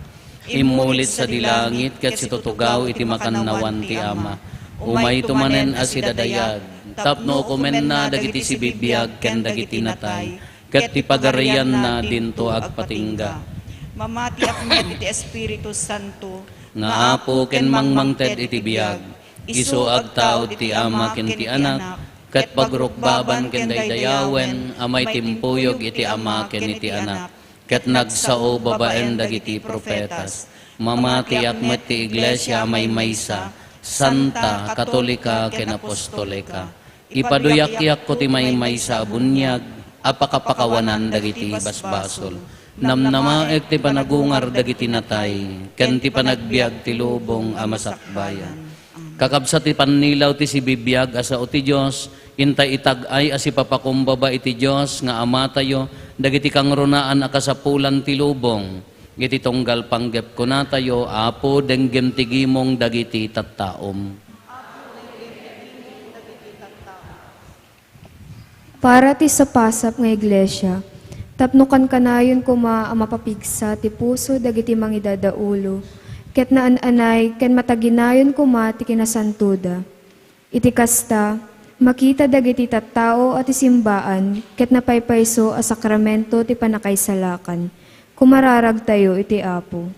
Immulit sadi langit ket situtugaw iti makannawan ti Ama. Umayto manen a sidadayag, tapno ukomenna dagiti sibibiag ken dagiti natay, ket ti pagarianna dinto agpatingga. Mamatiak met iti Espiritu Santo, nga Apo ken mangmangted iti biag, isu agtaud ti Ama ken ti Anak, ket pagrukbaban ken daydayawen a maitimpuyog iti Ama ken iti Anak, ket nagsao babaen dagiti profetas. Mamatiak met ti Iglesia a maymaysa, santa, katolika, ken apostolika. Ipaduyakko ti maymaysa a buniag a pakapakawanan dagiti basbasol. Namnamaek ti panagungar dagiti natay, ken ti panagbiag ti lubong a masakbayan. Kakabsat ti pannilaw ti sibibiag a sao ti Dios, intay itag-ay a sipapakumbaba iti Dios nga Amatayo dagiti kangrunaan a kasapulan ti lubong. Iti tunggal panggep kunatayo, Apo, denggem ti gimong dagiti tattaom. Para ti sapasap nga iglesia, tapno kankanayon koma a mapapigsa ti puso dagiti mangidadaulo, ket naan-anay ken mataginayon koma ti kinasantoda. Iti kasta, makita dagiti tattao a ti simbaan ket napaypayso a sakramento ti pannakaisalakan. Kumararagtayo iti Apo.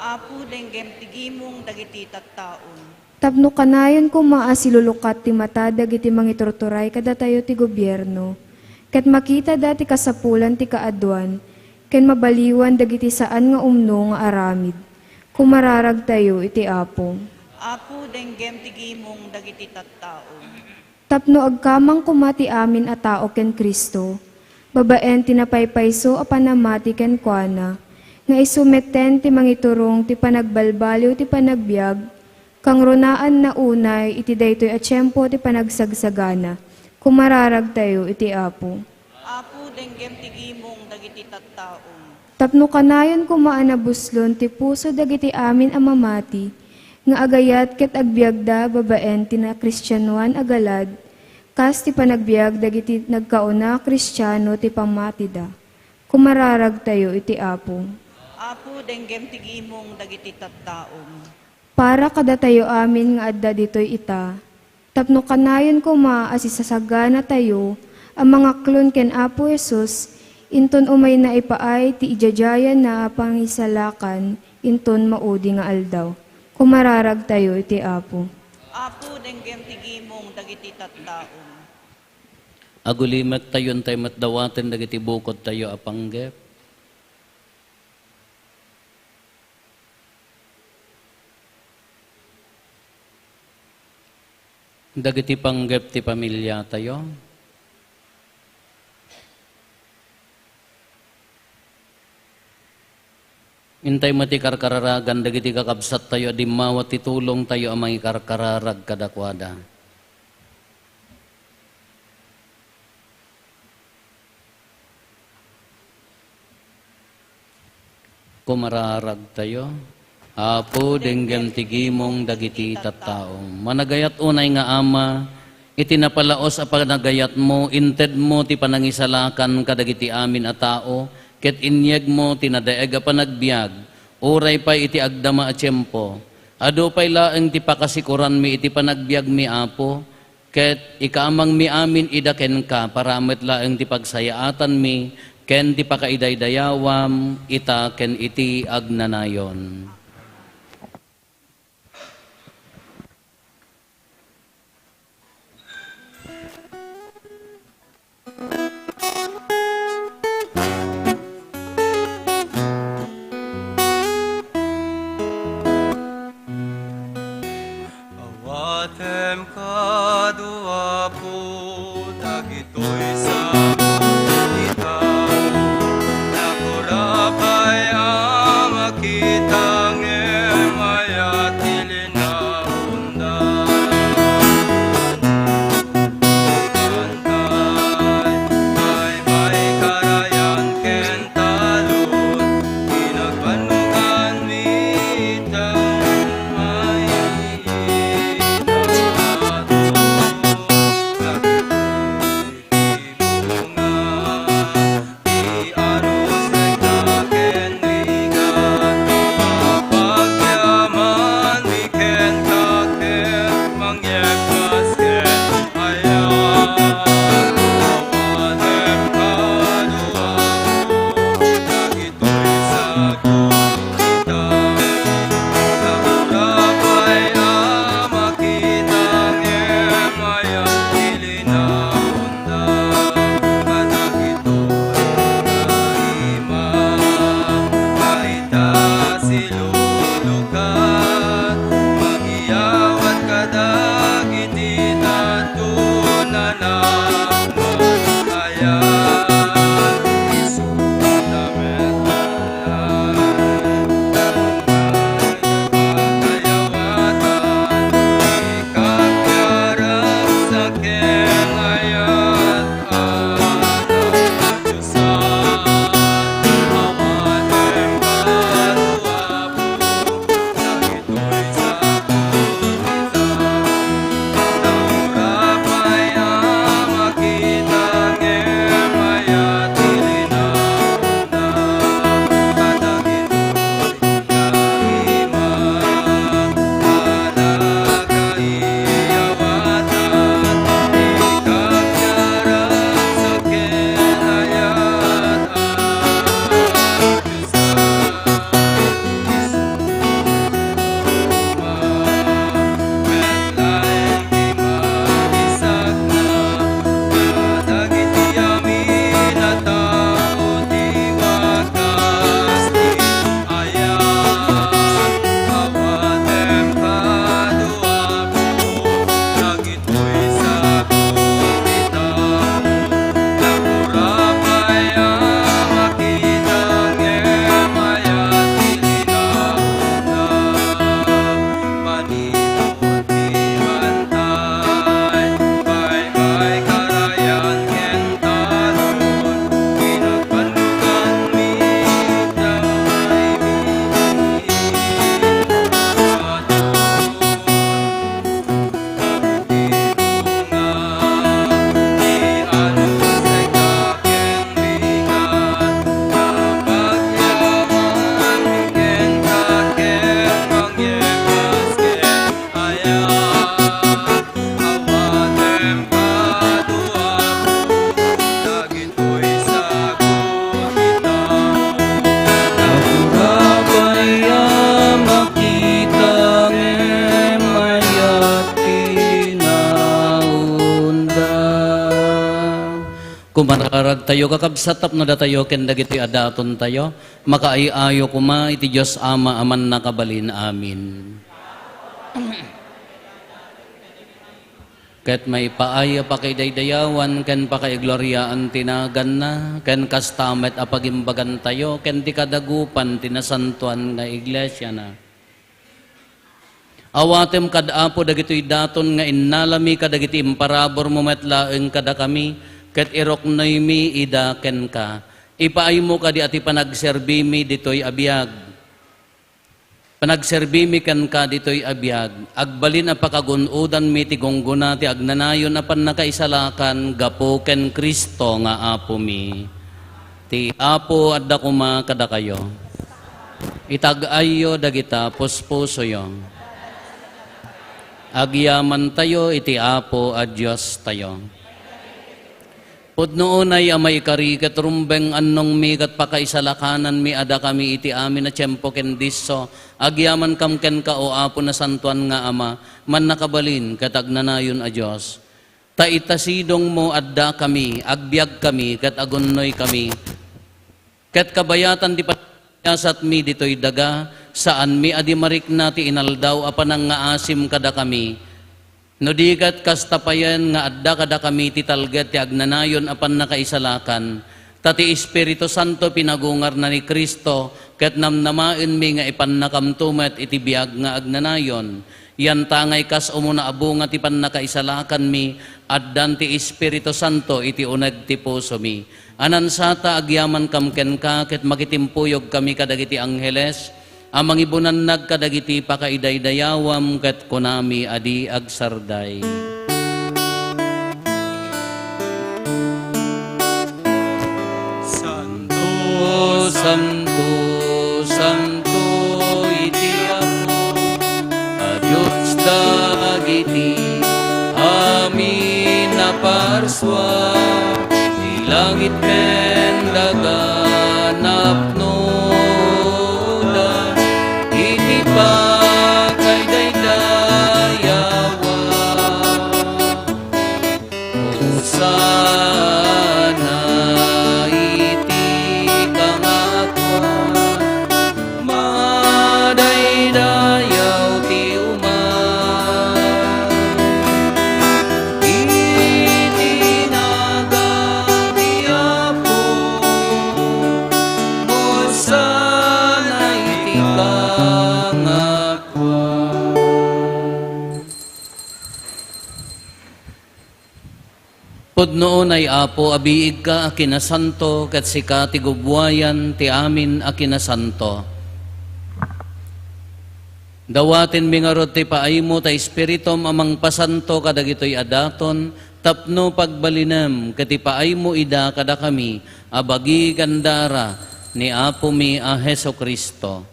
Apo, denggem ti gimong dagiti tattaom. Tapno kanayon koma a silulukat ti mata dagiti mangiturturay kadatayo ti gobierno, ket makitada ti kasapulan ti kaaduan, ken mabaliwan dagiti saan nga umno nga aramid. Kumararagtayo iti Apo. Apo, denggem ti gimong dagiti tattaom. Tapno agkamang koma ti amin a tao ken Cristo, babaen ti napaypayso a panamati kenkuana, nga isu metten ti mangiturong ti panagbalbaliw ti panagbiag, kangrunaanna unay iti daytoy a tiempo ti panagsagsagana. Kumararagtayo iti Apo. Apo, denggem ti gimong dagiti tattaom. Tapno kanayon koma a nabuslon ti puso dagiti amin a mamati, nga agayat ket agbiagda babaen ti nakristianoan a galad, kas ti panagbiag dagiti nagkauna a Kristiano ti pammatida. Kumararagtayo iti Apo. Apo, denggem ti gimong dagiti tattaom. Para kadatayo amin nga adda ditoy ita, tapno kanayon koma a sisasaganatayo a mangaklon ken Apo Jesus, inton umayna ipaay ti idiadiayna a pangisalakan inton maudi nga aldaw. Kumararagtayo iti Apo. Apo, denggem ti gimong dagiti tattaom. Agulimektayo intay met dawaten dagiti bukodtayo a panggep. Dagiti panggep ti pamiliatayo. Intay met ti karkararagan dagiti kakabsattayo a dimmawa ti tulongtayo a mangikarkararag kadakuada. Kumararagtayo. Apo, denggem ti gimong dagiti tattao. Managayat unay nga Ama, iti napalaos a panagayatmo, intedmo ti panangisalakan kadagiti amin a tao, ket inyegmo ti nadaeg a panagbiag, uray pay iti agdama a tiempo. Adu pay laeng ti pakasikoranmi iti panagbiagmi, Apo, ket ikamangmi amin ida kenka, para met laeng ti pagsayaatanmi ken ti pakaidaydayawam ita ken iti agnanayon. Awatem kadu, Apo, dagitoy sagut ita. Dakora pay a makitang Kumararagtayo, kakabsat, tapno datayo ken dagiti a datontayo, makaay-ayo koma iti Dios Ama a Mannakabalin. Amen. Ket maipaay a pakaidaydayawan ken pakaigloriaan ti naganna, ken kasta met a pagimbagantayo ken ti kadagupan ti nasantoan nga iglesiana. Awatem kad Apo dagitoy daton nga innalami kadagiti imparaburmo met laeng kadakami, ket iruknoymi ida kenka. Ipaaymo kadi a ti panagserbimi ditoy a biag. Panagserbimi kenka ditoy a biag, agbalin a pakagun-odanmi ti gunggona ti agnanayon a pannakaisalakan gapu ken Cristo nga Apomi. Ti Apo adda koma kadakayo. Itag-ayyo dagita puspusoyo. Agyamantayo iti Apo a Diostayo. Pudno unay a maikari ket rumbeng annongmi ket pakaisalakananmi a dakami iti amin a tiempo ken disso, agyamankam kenka, O Apo, nasantoan nga Ama, mannakabalin ket agnanayon a Dios. Ta ita sidongmo addakami, agbiagkami, ket agunnoykami. Ket kabayatan ti panagbiasatmi ditoy daga, saanmi a di marikna ti inaldaw a panangngaasim kadakami. No di ket kasta payen nga adda kadakami ti talged ti agnanayon a pannakaisalakan, ta ti Espiritu Santo pinagungarna ni Cristo, ket namnamaenmi nga ipannakamto met iti biag nga agnanayon. Yantangay kas umuna a bunga ti pannakaisalakanmi, addan ti Espiritu Santo iti uneg ti pusomi. Anansata agyamankam kenka ket makitimpuyogkami kadagiti angheles a mangibunannag kadagiti pakaidaydayawam ket kunami a di agsarday. Santo, santo, santo iti Apo a Dios dagiti amin a parsua, ti langit ken daga napnoda iti pakaidaydayawa. Hosanna iti kangapuan, madaydayaw ti uma iti nagan ti Apo. Hosanna iti kangapuan. Pudno unay, Apo, a biigka a kinasanto, ket sika ti gubbuayan ti amin a kinasanto. Dawatenmi ngarud ti paaymo ta Espiritum a mangpasanto kadagitoy a daton tapno pagbalinem ket ipaaymo ida kadakami a bagi ken dara ni Apomi a Jesu-Cristo.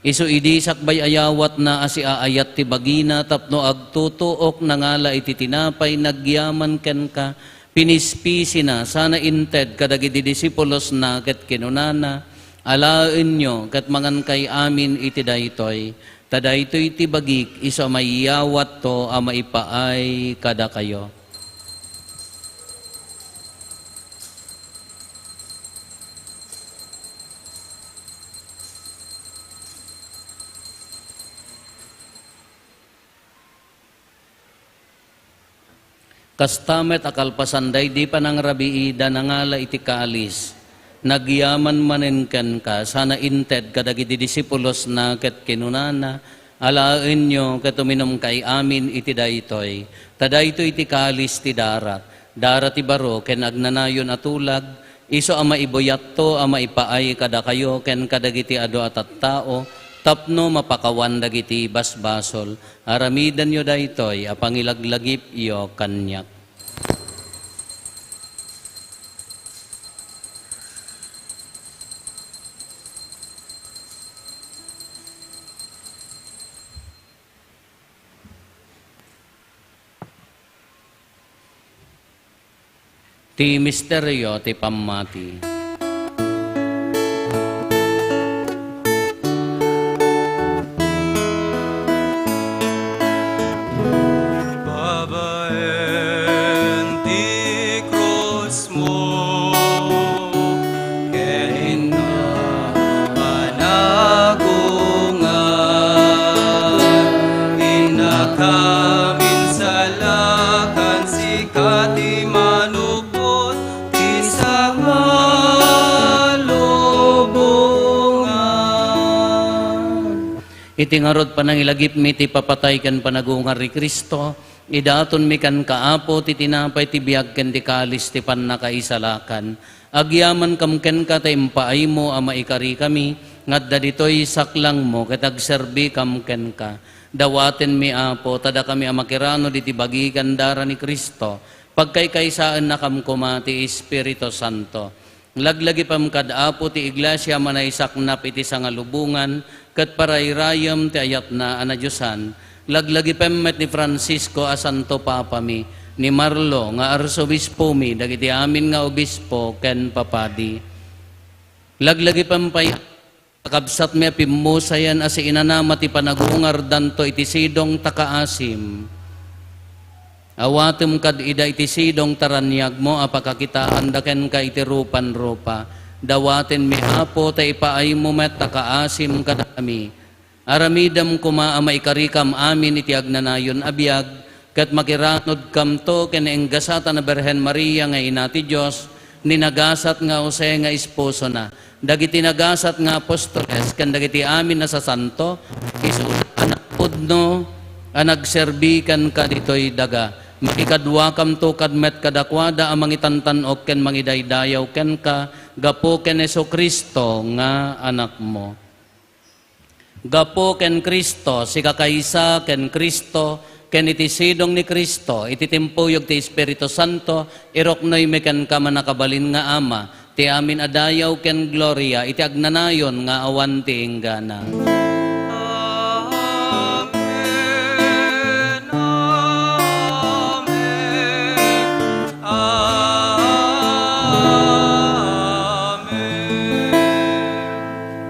Isu idi sakbay ayawatna a siaayat ti bagina tapno agtutuok, nangala iti tinapay, nagyaman kenka, pinispisina, sana inted kadagiti disipulosna ket kinunana, "Alaenyo ket mangankay amin iti daytoy, ta daytoy ti bagik isu a maiyawatto a maipaay kadakayo." Kasta met a kalpasan daydi panangrabiida, nangala iti kalis, nagyaman manen kenka, sana inted kadagiti disipulosna ket kinunana, "Alaenyo ket uminumkay amin iti daytoy, ta daytoy ti kalis ti darak, darak ti baro ken agnanayon a tulag, isu a maibuyatto a maipaay kadakayo ken kadagiti adu a tattao tapno mapakawan dagiti basbasol. Aramidenyo daytoy a pangilaglagipyo kaniak." Ti misterio ti pammati. Babaen ti krusmo, Iti ngarud panangilagipmi ti papatay ken panagungar ni Cristo, idatonmi kenka, Apo, ti tinapay ti biag ken ti kalis ti pannakaisalakan. Agyamankam kenka ta impaaymo a maikarikami nga adda ditoy saklangmo ket agserbikam kenka. Dawatenmi, Apo, ta dakami a makiranod iti bagi ken dara ni Cristo, pagkaykaysaennakam koma ti Espiritu Santo. Laglagipem kad Apo ti iglesia a manaisaknap iti sangalubongan ket parayrayem ti ayatna a nadiosan. Laglagipem met ni Francisco a Santo Papami, ni Marlo nga Arsobispomi, dagiti amin nga obispo ken papadi. Laglagipem pay a kabsatmi a pimmusayan a siinanama ti panagungardanto iti sidong ta kaasim. Awatem kad ida iti sidong ta raniagmo a pakakitaanda kenka iti rupan-rupa. Dawatenmi, Apo, ta ipaaymo met a kaasim kadakami. Aramidem koma a maikarikam amin iti agnanayon a biag, ket makiranodkamto ken ni enggasatan a Birhen Maria nga Ina ti Dios, ni nagasat nga Jose nga esposona, dagiti nagasat nga apostoles, ken dagiti amin a sasanto, isu a napudno a nagserbi kenka ditoy daga. Makikaduakamto kad met kadakuada a mangitantan-ok ken mangidaydayaw kenka gapu ken Jesu-Cristo nga Anakmo. Gapu ken Cristo, sikakaysa ken Cristo, ken iti sidong ni Cristo, iti timpuyog ti Espiritu Santo, iruknoymi kenka, mannakabalin nga Ama, ti amin a dayaw ken gloria iti agnanayon nga awan ti inggana. Amen, amen, amen.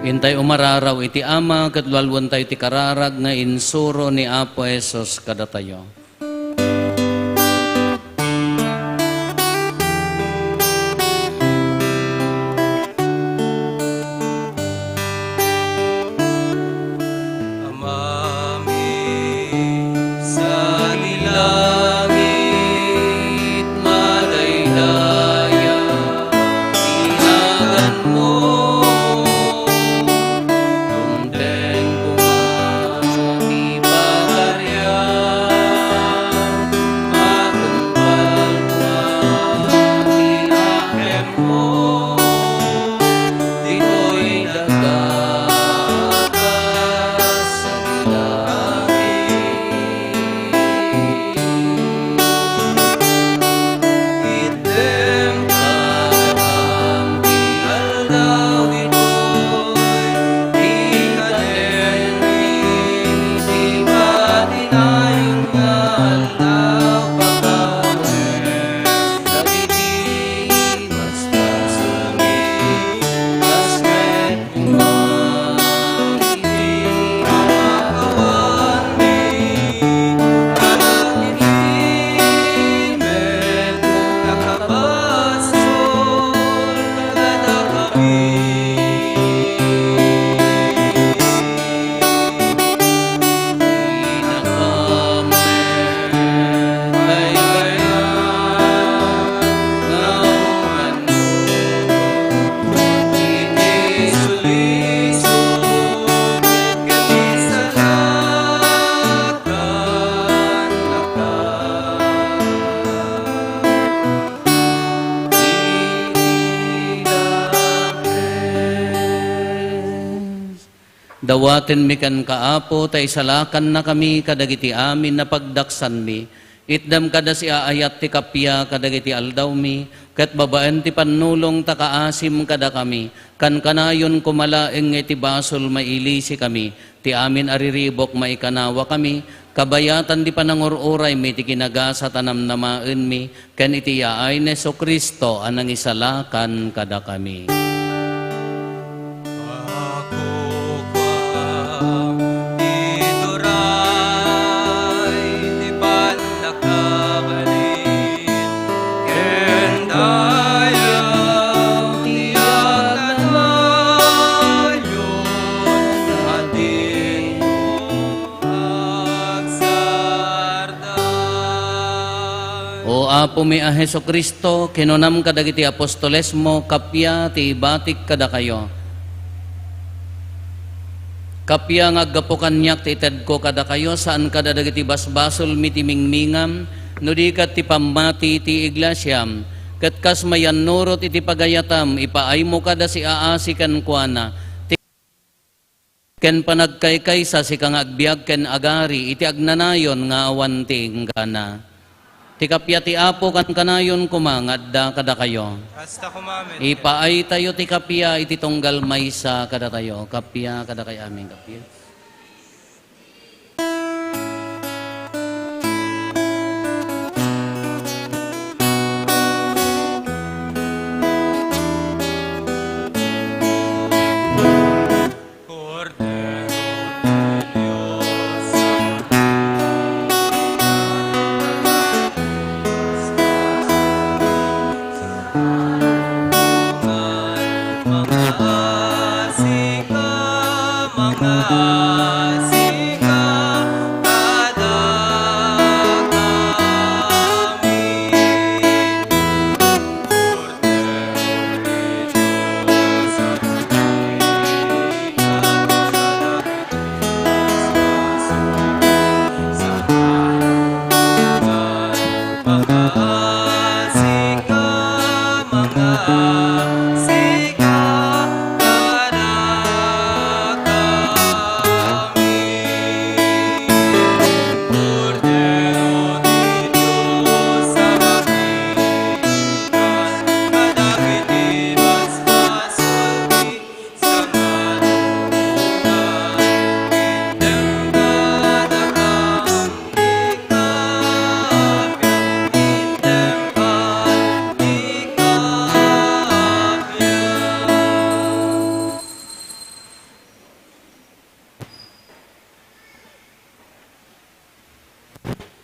Intay umararaw iti Ama ket lualuentayo ti kararag nga insuro ni Apo Jesus kadatayo. Amami, sadi langit, madaydaya ti naganmo. Dumteng koma ti pagarian, matungpal koma ti nakemmo. Ditoy daga, kas Dawatenmi kenka, Apo, ta isalakannakami kadagiti amin a pagdaksanmi. Itdem kada siaayat ti kappia kadagiti aldawmi, ket babaen ti pannulong ta kaasim kadakami, kankanayon koma laeng nga iti basol mailisikami, ti amin a riribuk maikanawakami, kabayatan ti panangur-uraymi ti kinagasat a namnamaenmi, ken iti yaay ni Jesu-Cristo a nangisalakan kadakami. Ituray ti pannakabalin ken dayaw ti agnanayon a dinto agsarday. O Apomi a Jesu-Cristo, kinunam kadagiti apostolesmo, kappia ti ibatik kadakayo. Kappia nga aggapu kaniak ti itedko kadakayo, saan kada dagiti basbasolmi ti mingmingam, no di ket ti pammati ti iglesiam, ket kas mayannurot iti pagayatam, ipaaymo kada siaasi kenkuana, ti ken panagkaykaysa, sika nga agbiag ken agari iti agnanayon nga awan ti inggana. Ti kappia ti Apo kankanayon koma nga adda kadakayo. Kasta koma met. Ipaaytayo ti kappia iti tunggal maysa kadatayo. Kappia kadakay amin, kappia.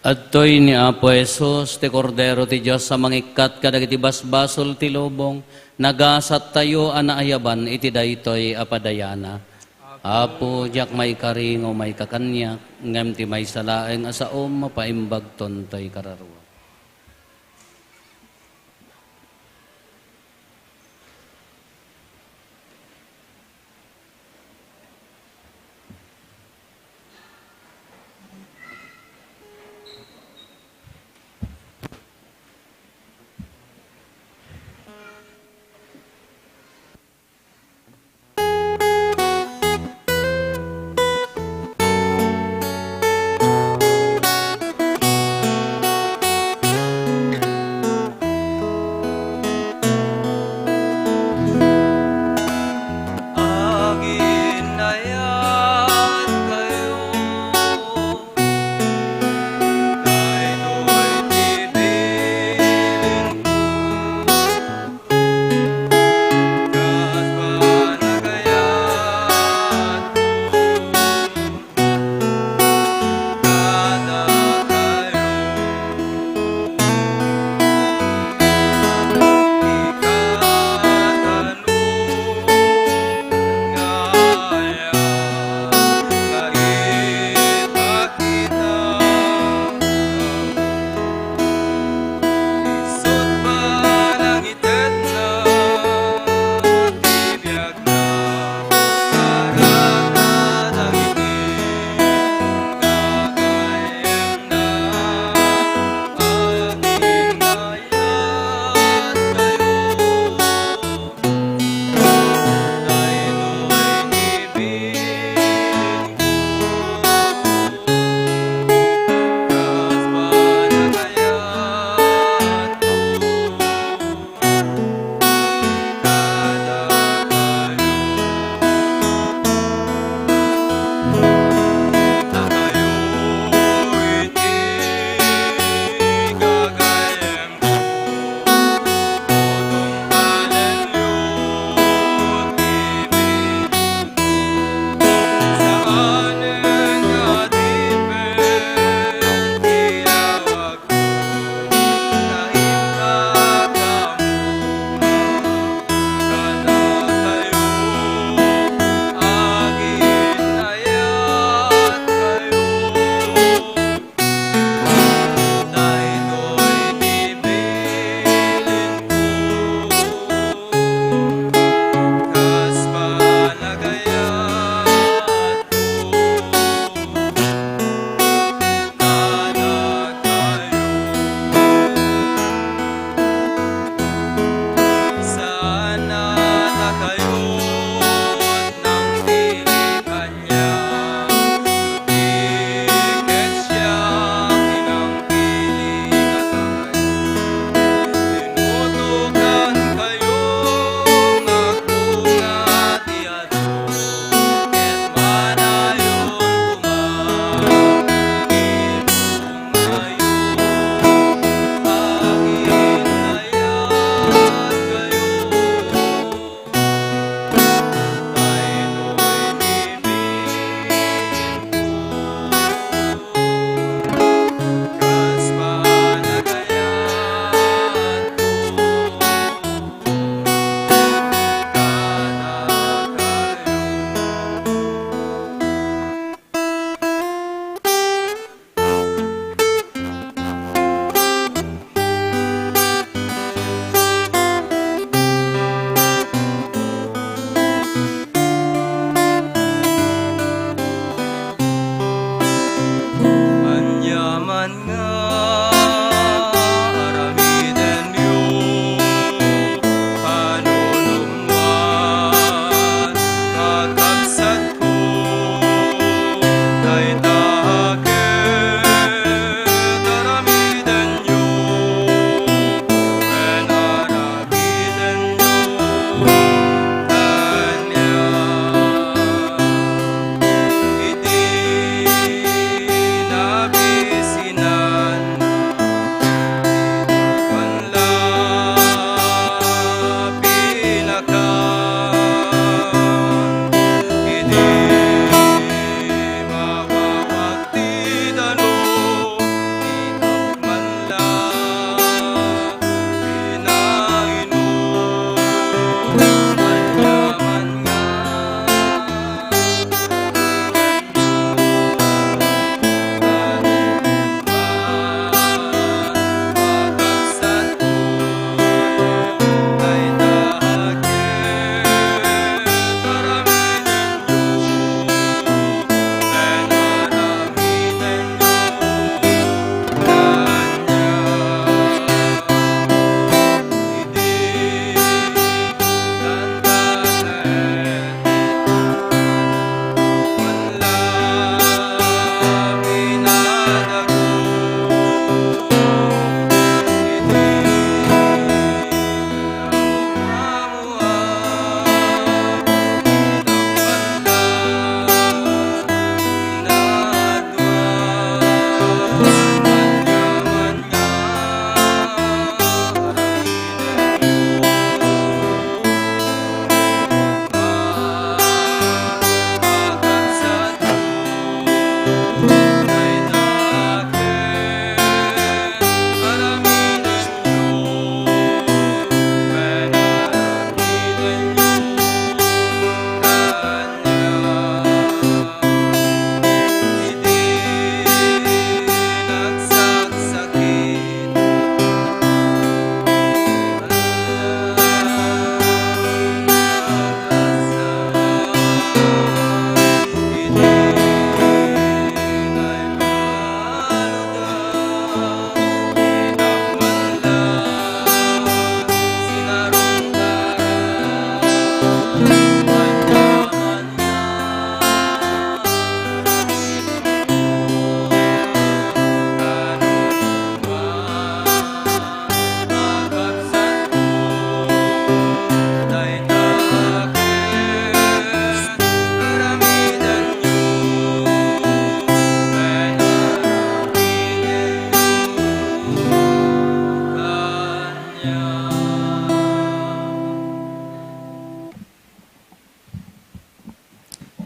Adtoy ni Apo Jesus, ti Kordero ti Dios a mangikkat kadagiti basbasol ti lubong. Nagasattayo a naayaban iti daytoy a padayana. Apo, diak maikari nga umayka kaniak, ngem ti maysa laeng a saom, mapaimbagton toy kararuak.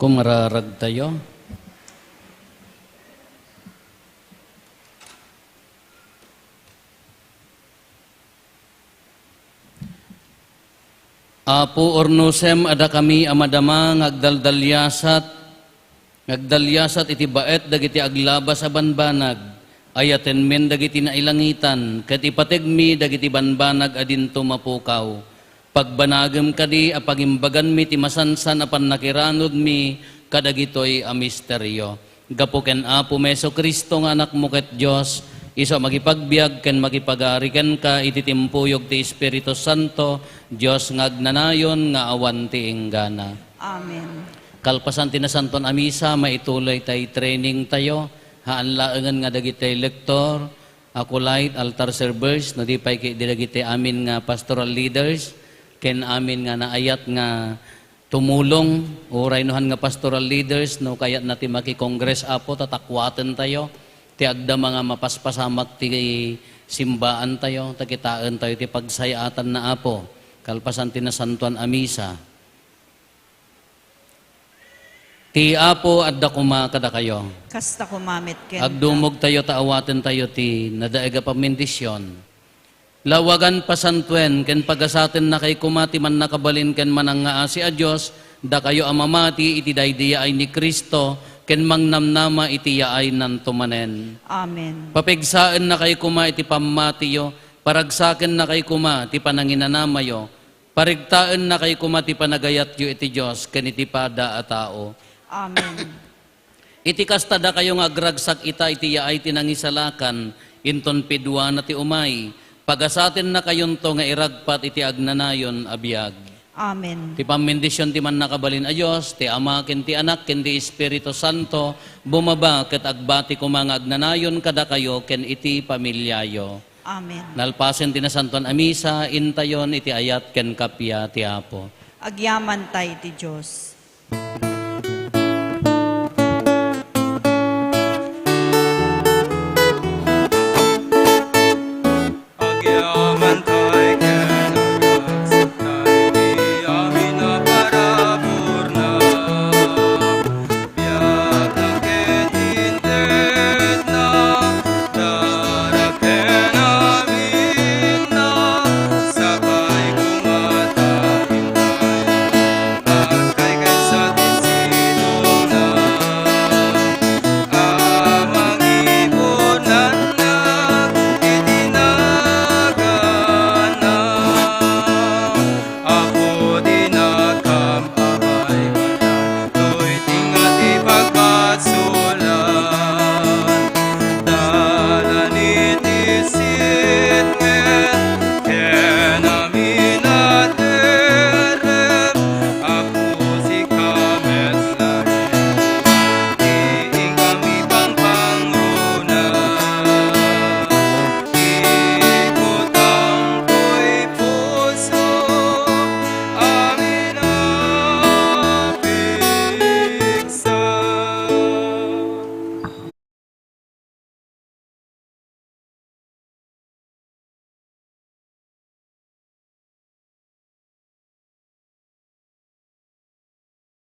Mararagtayo. Apo, urnosem a dakami a madama nga agdaldaliasat, nga agdaliasat iti baet dagiti aglabas a banbanag, ayatenmin dagiti nailangitan, ket ipategmi dagiti banbanag a dinto mapukaw. Pagbanagem kadi a pagimbaganmi ti masansan a pannakiranudmi kadagitoy a misterio. Gapu ken Apo Jesu-Cristo nga Anakmo ket Dios, isu a makipagbiag ken makipagari kenka iti timpuyog ti Espiritu Santo, Dios nga agnanayon nga awan ti inggana. Amen. Kalpasan ti Nasantoan a Misa, maituloy tay training tayo. Haan laengen nga dagiti lektor, acolyte, altar servers, no di pay ket dagiti amin nga pastoral leaders, ken amin nga naayat nga tumulong, uray no han nga pastoral leaders, no kayatna ti maki-congress, Apo, ta takuaten tayo, ti agdama nga mapaspasamak ti simbaan tayo, ta kitaen tayo ti pagsayaatanna, Apo, kalpasan ti Nasantoan a Misa. Ti Apo adda koma kadakayo. Kasta koma met kenka. Agdumog tayo ta awaten tayo ti nadaeg a pamendisyon. Lawagan, pasantoen, ken pagasatennakay koma ti mannakabalin ken manangngaasi a Dios, dakayo a mamati iti daydi yaay ni Cristo, ken mangnamnama iti yaaynan to manen. Amen. Papigsaennakay koma iti pammatiyo, paragsakennakay koma ti pananginanamayo, parigtaennakay koma ti panagayatyo iti Dios ken iti pada a tao. Amen. Iti kasta, dakayo nga agragsak ita iti yaay ti Nangisalakan, inton piduana ti umay, pagasatennakayonto nga iragpat iti agnanayon a biag. Amen. Ti pammendision ti Mannakabalin a Dios, ti Ama, ken ti Anak, ken ti Espiritu Santo, bumaba ket agbati koma nga agnanayon kadakayo ken iti familiayo. Amen. Nalpasen ti Nasantoan a Misa, intayon iti ayat ken kappia ti Apo. Agyamanta iti Dios.